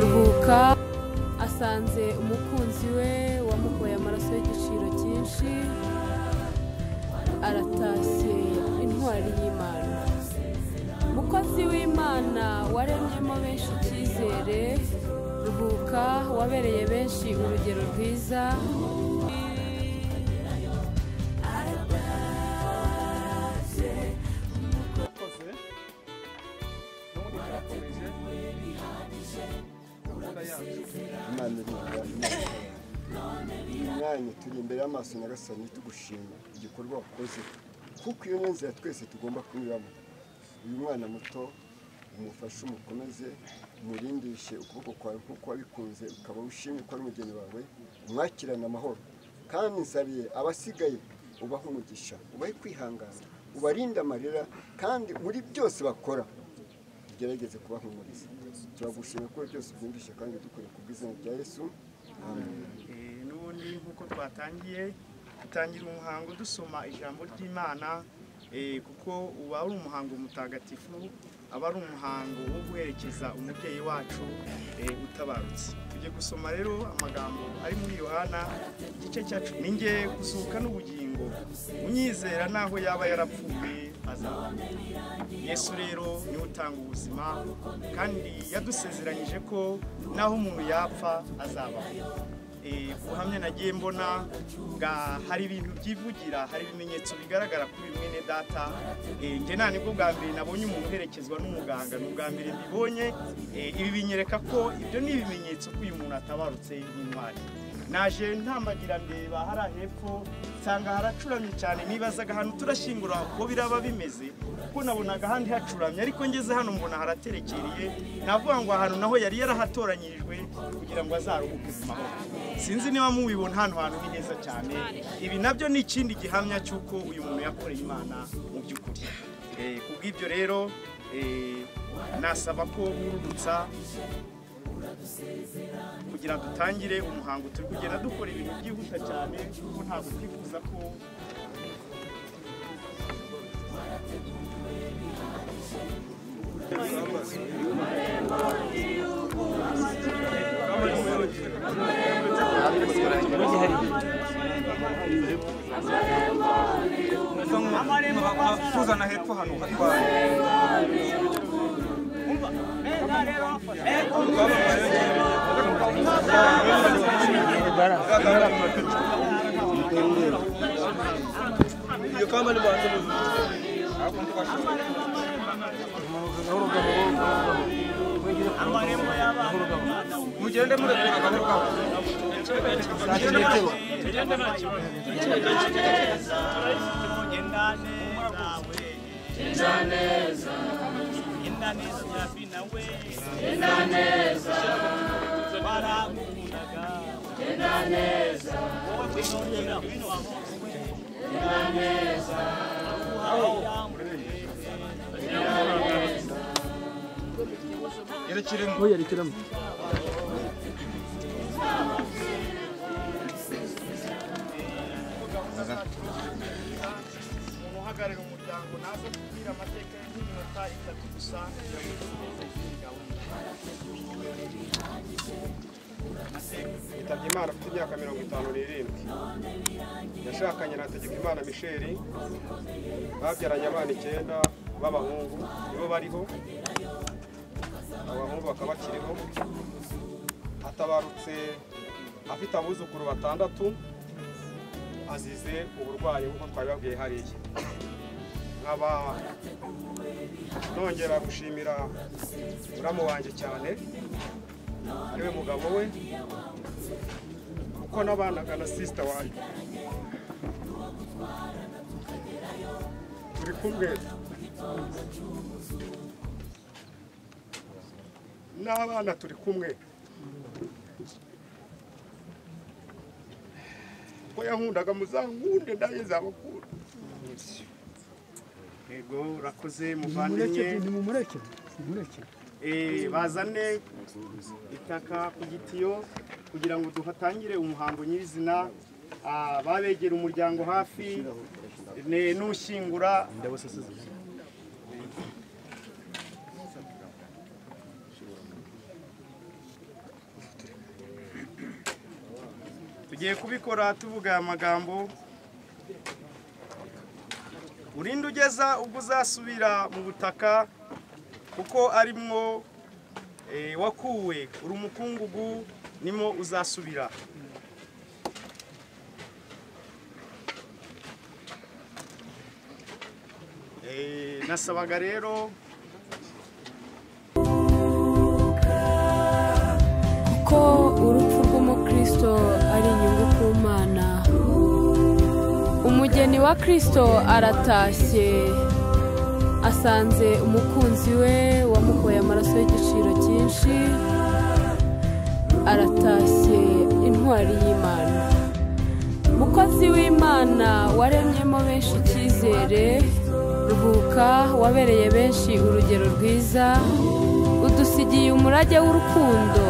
Ruhuka asanze umukunzi we wamukoye amaraso y'igiciro cyinshi. Aratashye intwari y'Imana, mukozi w'Imana waremyemo benshi icyizere. Ruhuka wabereye benshi urugero rwiza. Aratashye Murakoze. N'ubundi turakomeje gahunda yacu. Imana irinda umwanya turi imbere y'amaso Nyagasani tugushima igikorwa wakoze, kuko iyo ni inzira twese tugomba kunyuramo. Uyu mwana muto Umufashe, umukomeze, umurindishe ukuboko kwawe nk'uko wabikunze, ukaba ushimye ko ari umugeni wawe, umwakirane amahoro. Kandi nsabiye abasigaye, ubahe umugisha, ubahe kwihangana, ubarinde amarira, kandi muri byose bakora ugerageze kubahumuriza. Turagushimira ko byose ubyumvishe kandi dukore ku bw'izina rya Yesu. Amen. N'ubundi nk'uko twatangiye dutangira umuhango dusoma ijambo ry'Imana, kuko uba ari umuhango mutagatifu, aba ari umuhango wo guherekeza umubyeyi wacu utabarutse. Tujye gusoma rero amagambo ari muri Yohana igice cya 10. Ninjye kuzuka n'ubugingo, unyizera naho yaba yarapfuye azaba. Yesu rero niwe utanga ubuzima, kandi yadusezeranyije ko naho umuntu yapfa azabaho. Ubuhamya nagiye mbona bwa hari ibintu byivugira, hari ibimenyetso bigaragara kuri mwene data. Nge nta nibwo bwa mbere nabonye umuntu uherekezwa n'umuganga, ni ubwa mbere mbibonye. Ibi binyereka ko ibyo ni ibimenyetso ko uyu muntu atabarutse nk'intwari. Naje ntambagira ndeba hariya hepfo nsanga haracuramye cyane, nibazaga ahantu turashyingura uko biraba bimeze, kuko nabonaga ahandi hacuramye, ariko ngeze hano mbona haraterekereye. Navuga ngo ahantu naho yari yarahatoranyirijwe kugira ngo azaruhuke mu mahoro. Sinzi niba mubibona, hano hantu ni heza cyane. Ibi nabyo ni ikindi gihamya cy'uko uyu muntu yakoreye Imana mu by'ukuri. Kubw'ibyo rero nasaba ko wururutsa kugira dutangire umuhango. Turi kugenda dukora ibintu byihuta cyane kuko ntabwo twifuza ko kuzana hepfo hano hatwaye. Mugende murekura gahoro gahoro. Yerekiremo. Umuntu uhagararira umuryango naza kubwira amateka y'iminota 3 gusa kugira ngo dukomeze iyi gahunda. Yitabye Imana afite imyaka 57. Yashakanye na Hategekimana Michel, babyaranye abana 9 b'abahungu, nibo bariho. Abahungu bakaba bakiriho. Atabarutse afite abuzukuru 6, azize uburwayi nk'uko twabibabwiye hariya. Nkaba nongera gushimira muramu wanjye cyane, ariwe mugabo we, kuko nabanaga na sister wanjye turi kumwe n'abana turi kumwe. Ko yankundaga muzankunde ndaye zabakura. Yego urakoze muvandimwe. Nimumureke, nimumureke. Bazane itaka ku gitiyo kugira ngo duhatangire umuhango nyirizina. Babegera umuryango hafi n'ushyingura. Tugiye kubikora tuvuga aya magambo: urinde ugeza ubwo uzasubira mu butaka, kuko arimwo wakuwe, uri umukungugu nimo uzasubira. Nasabaga rero kuko urupfu rw'umukristo ari inyungu ku Mana. Umugeni wa Kristo aratashye. Asanze umukunzi we wamukoye amaraso y'igiciro cyinshi, aratashye intwari y'Imana. Mukozi w'Imana waremyemo benshi icyizere, ruhuka wabereye benshi urugero rwiza, udusigiye umurage w'urukundo.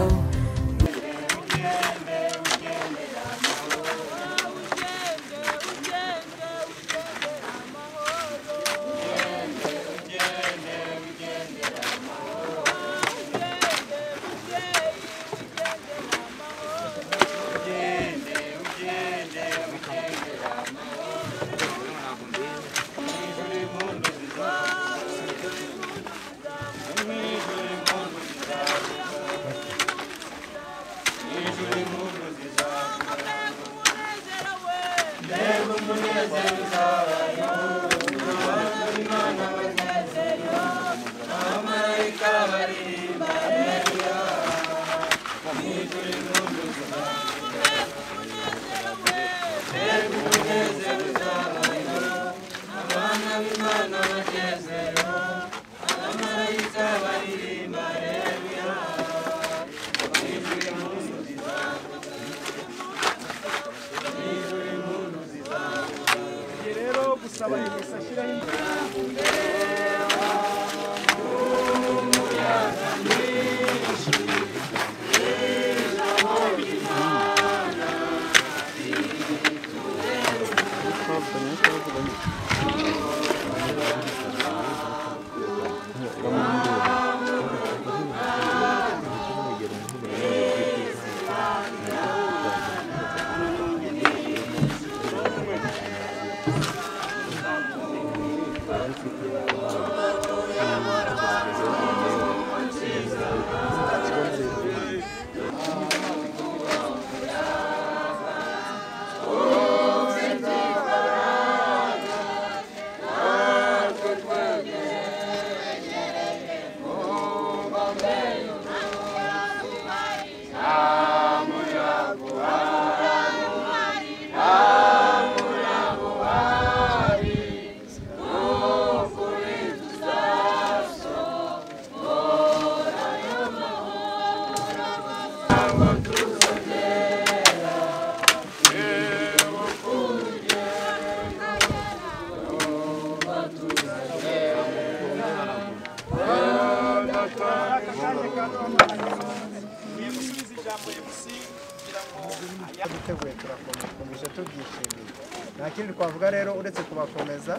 Duteguye turakomeje tubyishimiye, nta kindi twavuga rero uretse kubakomeza.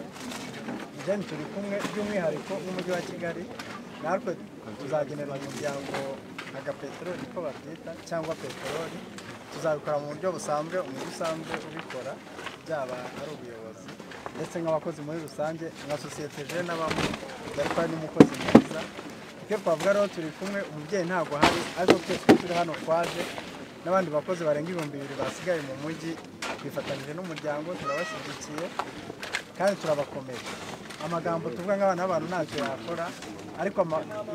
Jeni turi kumwe by'umwihariko n'umujyi wa Kigali, natwe tuzagenera umuryango agapeteroli ko babyita cyangwa peteroli, tuzabikora mu buryo busanzwe, umujyi usanzwe ubikora, byaba ari ubuyobozi ndetse nk'abakozi muri rusange nka sosiyete jeni abamo, dore ko ari n'umukozi mwiza. Icyo twavuga rero turi kumwe, umubyeyi ntabwo ahari ariko twese turi hano twaje n'abandi bakozi barenga 2000 basigaye mu mujyi, twifatanyije n'umuryango, turabashyigikiye kandi turabakomeje. Amagambo tuvuga nk'abana b'abantu ntacyo yakora, ariko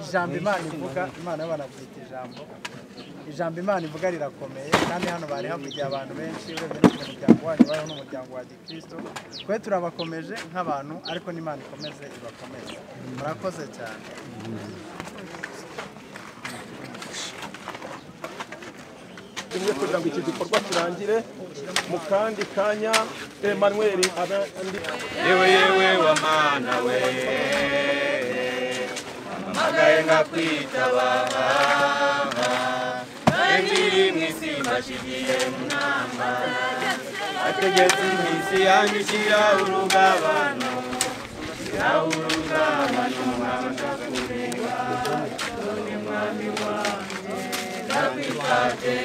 ijambo Imana ivuga, Imana y'abantu abyita ijambo, ijambo Imana ivuga rirakomeye. Kandi hano bari havugiye abantu benshi, urebye no ku muryango wacu bariho n'umuryango wa Gikristo. Twe turabakomeje nk'abantu, ariko n'Imana ikomeze ibakomeze. Murakoze cyane. Kugira ngo iki gikorwa kirangire mu kandi kanya, Emmanuel abandi. Yewe yewe wa mana we, amagaye ngakwitaba, ebyiri mw'isi mbashigiye munamba, ategetse iminsi yanyishyira urugabano, shyira urugabano mwabasha kureba, none mwami wanjye ndakwitabye.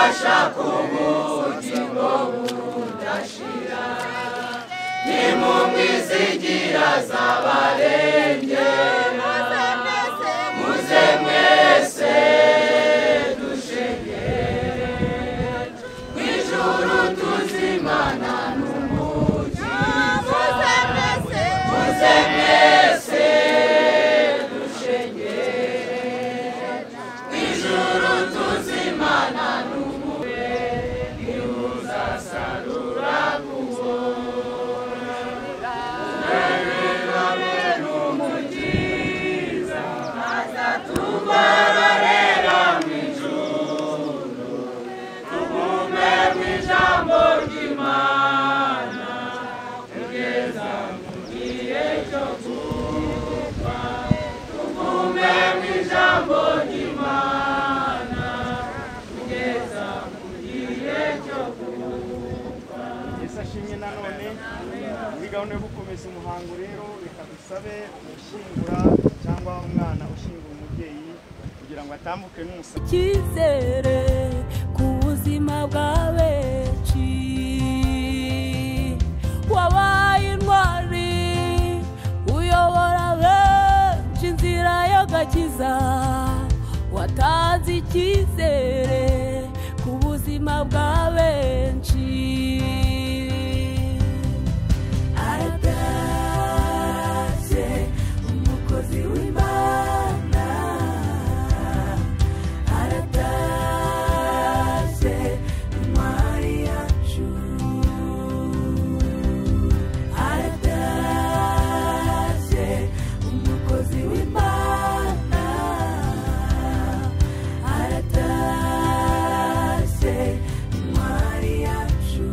Abashaka ubugingo budashira nimumwizigira azabarengera muze mwese dushengere mw'ijuru tuzimana n'umukiza muze mwese dushengere mw'ijuru tuzimana n'uzasarura kubora n'umukiza azatugororera mw'ijuru tugume mw'ijambo ry'Imana kugeza mu gihe cyo gupfa tugume mw'ijambo ry'Imana kugeza mu gihe cyo gupfa. Yesu ashimwe. Nanone muri gahunda yo gukomeza umuhango rero reka dusabe ushyingura cyangwa umwana ushyingura umubyeyi kugira ngo atambuke n'umusaraba. Icyizere ku buzima bwa benshi wabaye intwari uyobora benshi inzira y'agakiza watanze icyizere ku buzima bwa benshi. Aratashye umukozi w'Imana aratashye intwari yacu aratashye umukozi w'Imana aratashye intwari yacu.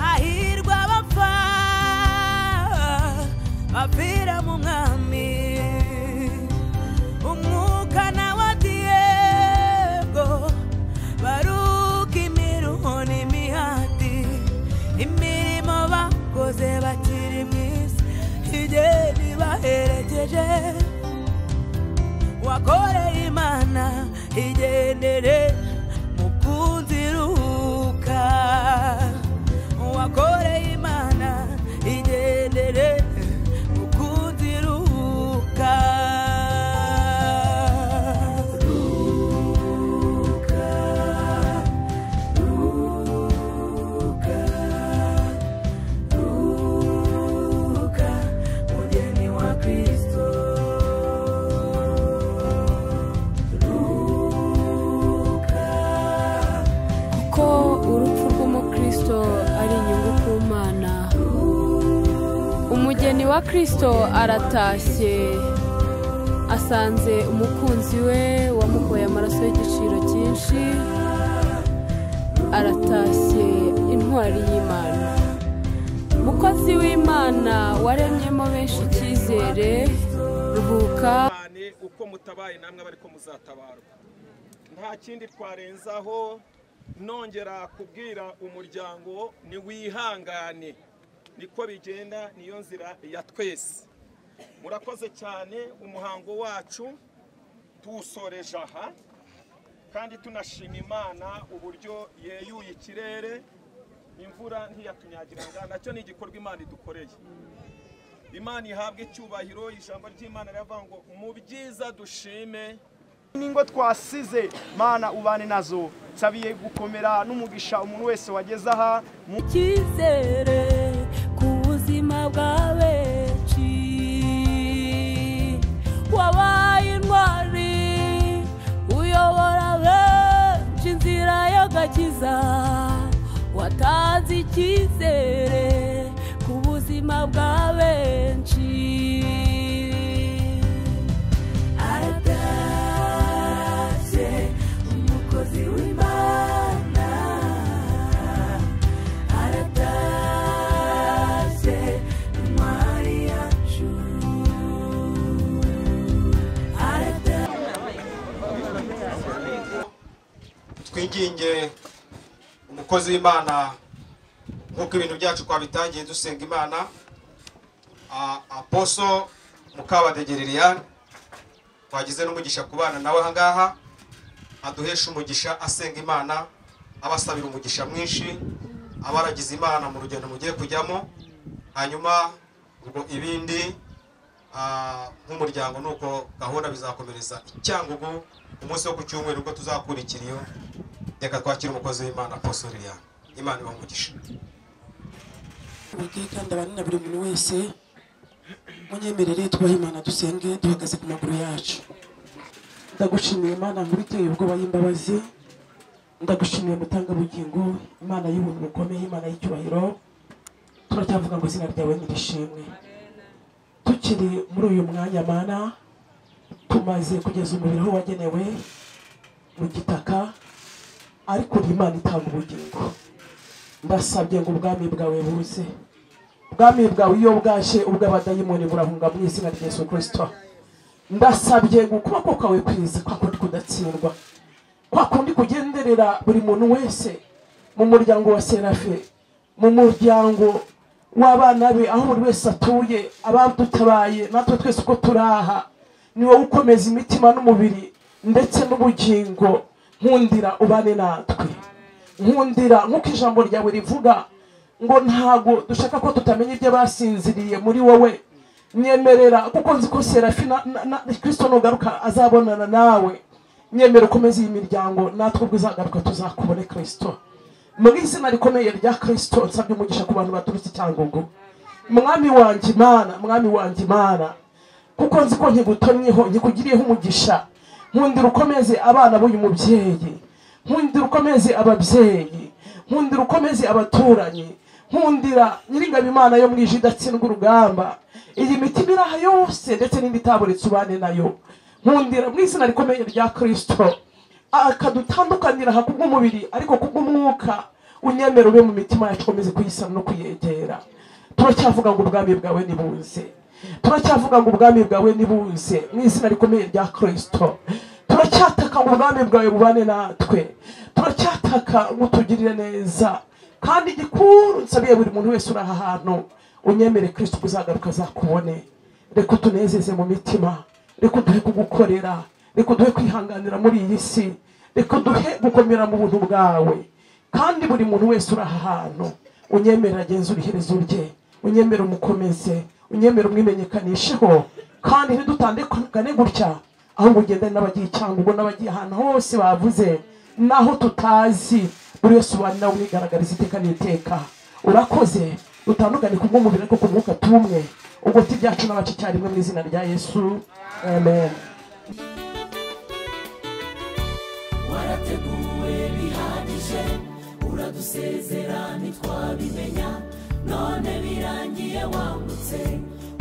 Hahirwa abapfa bapfira mu mwami umwuka nawe Diego baruka imiruho n'imihati imirimo bakoze bakiri mu isi igenda ibaherekeje wakoreye Imana igendere mukunzi ruhuka wakoreye Imana igendere mukunzi ruhuka. Ruka, ruka, ruka, mugeni wa Kristo. Ruka, Kuko urupfu rw'umukristo ari inyungu ku Mana. Umugeni wa Kristo aratashye asanze umukunzi we wamukoye amaraso y'igiciro cyinshi aratashye intwari y'Imana. Mukozi w'Imana waremyemo benshi icyizere ruhuka. Cyane uko mutabaye namwe abariko muzatabarwa. Nta kindi twarenzaho nongera kubwira umuryango ni wihangane niko bigenda niyo nzira ya twese. Murakoze cyane umuhango wacu tuwusoreje aha kandi tunashima Imana uburyo yeyuye ikirere imvura ntiyatunyagiranga nacyo ni igikorwa Imana idukoreye. Imana ihabwe icyubahiro. Ijambo ry'Imana riravuga ngo mu byiza dushime Ningo twasize Mana ubane nazo nsabiye gukomera n'umugisha umuntu wese wageze aha Icyizere ku buzima bwa benshi wabaye intwari uyobora benshi inzira y'agakiza watanze icyizere ku buzima bwa benshi. Aratashye umukozi w'Imana aratashye. Twinginge umukozi w'Imana nk'uko ibintu byacu twabitangiye dusenga Imana, Apostle Mukabadege Liliane twagize n'umugisha kubana nawe aha ngaha, aduhesha umugisha asenga Imana, abasabira umugisha mwinshi, abaragize Imana mu rugendo mugiye kujyamo. Hanyuma ubwo ibindi nk'umuryango nuko gahunda bizakomereza i Cyangugu umunsi wo ku cyumweru ubwo tuzakurikira iyo. Reka twakire umukozi w'Imana Apostle Liliane. Imana ibahe umugisha. Uwiteka ndabana na buri muntu wese, munyemerere twubahe Imana dusenge duhagaze ku maguru yacu. Ndagushimiye Imana nkuru iteye ubwoba y'imbabazi, ndagushimiye mutangabugingo, Imana y'ubuntu bukomeye, Imana y'icyubahiro. Turacyavuga ngo izina ryawe nirishimwe. Tukiri muri uyu mwanya Mana, tumaze kugeza umubiri aho wagenewe mu gitaka, ariko uri Imana itanga ubugingo. Ndasabye ngo ubwami bwawe buze, ubwami bwawe iyo bwaje ubw'abadayimoni burahunga mu izina rya Yesu Kristo. Ndasabye ngo ukuboko kwawe kwiza kwa kundi kudatsindwa, kwa kundi kugenderera buri muntu wese mu muryango wa Serafe, mu muryango w'abana be, aho buri wese atuye, abadutabaye natwe twese uko turaha, ni wowe ukomeza imitima n'umubiri ndetse n'ubugingo. Nkundira ubane natwe, nkundira nk'uko ijambo ryawe rivuga ngo ntago dushaka ko tutamenya ibyo basinziriye muri wowe. Nyemerera kuko nzi ko Serafi na Kristo nugaruka azabonana nawe. Nyemera ukomeze iyi miryango, natwe ubwo izagaruka tuzakubone Kristo. Mu izina rikomeye rya Kristo nsabye umugisha ku bantu baturutse i Cyangugu. Mwami wanjye Imana, Mwami wanjye Imana, kuko nzi ko nkigutomyeho, nkikugiriyeho umugisha. Nkundira ukomeze abana b'uyu mubyeyi, nkundira ukomeze ababyeyi, nkundira ukomeze abaturanyi, nkundira Nyiringabo Imana yo mu ijuru idatsindwa urugamba. Iyi mitima iri aha yose ndetse n'indi itaburetse ubane nayo. Nkundira mu izina rikomeye rya Kristo akadutandukanira aha kubw'umubiri ariko kubw'umwuka, unyemere ube mu mitima yacu, ukomeze kuyisana no kuyegera. Turacyavuga ngo ubwami bwawe nibuze, turacyavuga ngo ubwami bwawe nibuze mu izina rikomeye rya Kristo. Turacyataka ngo ubwami bwawe bubane natwe, turacyataka ngo utugirire neza. Kandi igikuru nsabiye buri muntu wese uri aha hantu, unyemere Kristo uzagaruka azakubone. Reka utunezeze mu mitima, reka uduhe kugukorera, reka uduhe kwihanganira muri iyi si, reka uduhe gukomera mu buntu bwawe. Kandi buri muntu wese uri aha hantu, unyemere agenzure iherezo rye, unyemere umukomeze, unyemere umwimenyekanisheho. Kandi ntidutandukane gutya, ahubwo ugendane n'abagiye i Cyangugu n'abagiye ahantu hose bavuze naho tutazi, buri wese ubane nawe umwigaragariza iteka n'iteka. Urakoze, dutandukane ku bw'umubiri ariko ku mwuka tumwe, ubwo tibyacu n'abacu icyarimwe mu izina rya Yesu, amen. Warateguwe bihagije, uradusezera ntitwabimenya, none birangiye wambutse.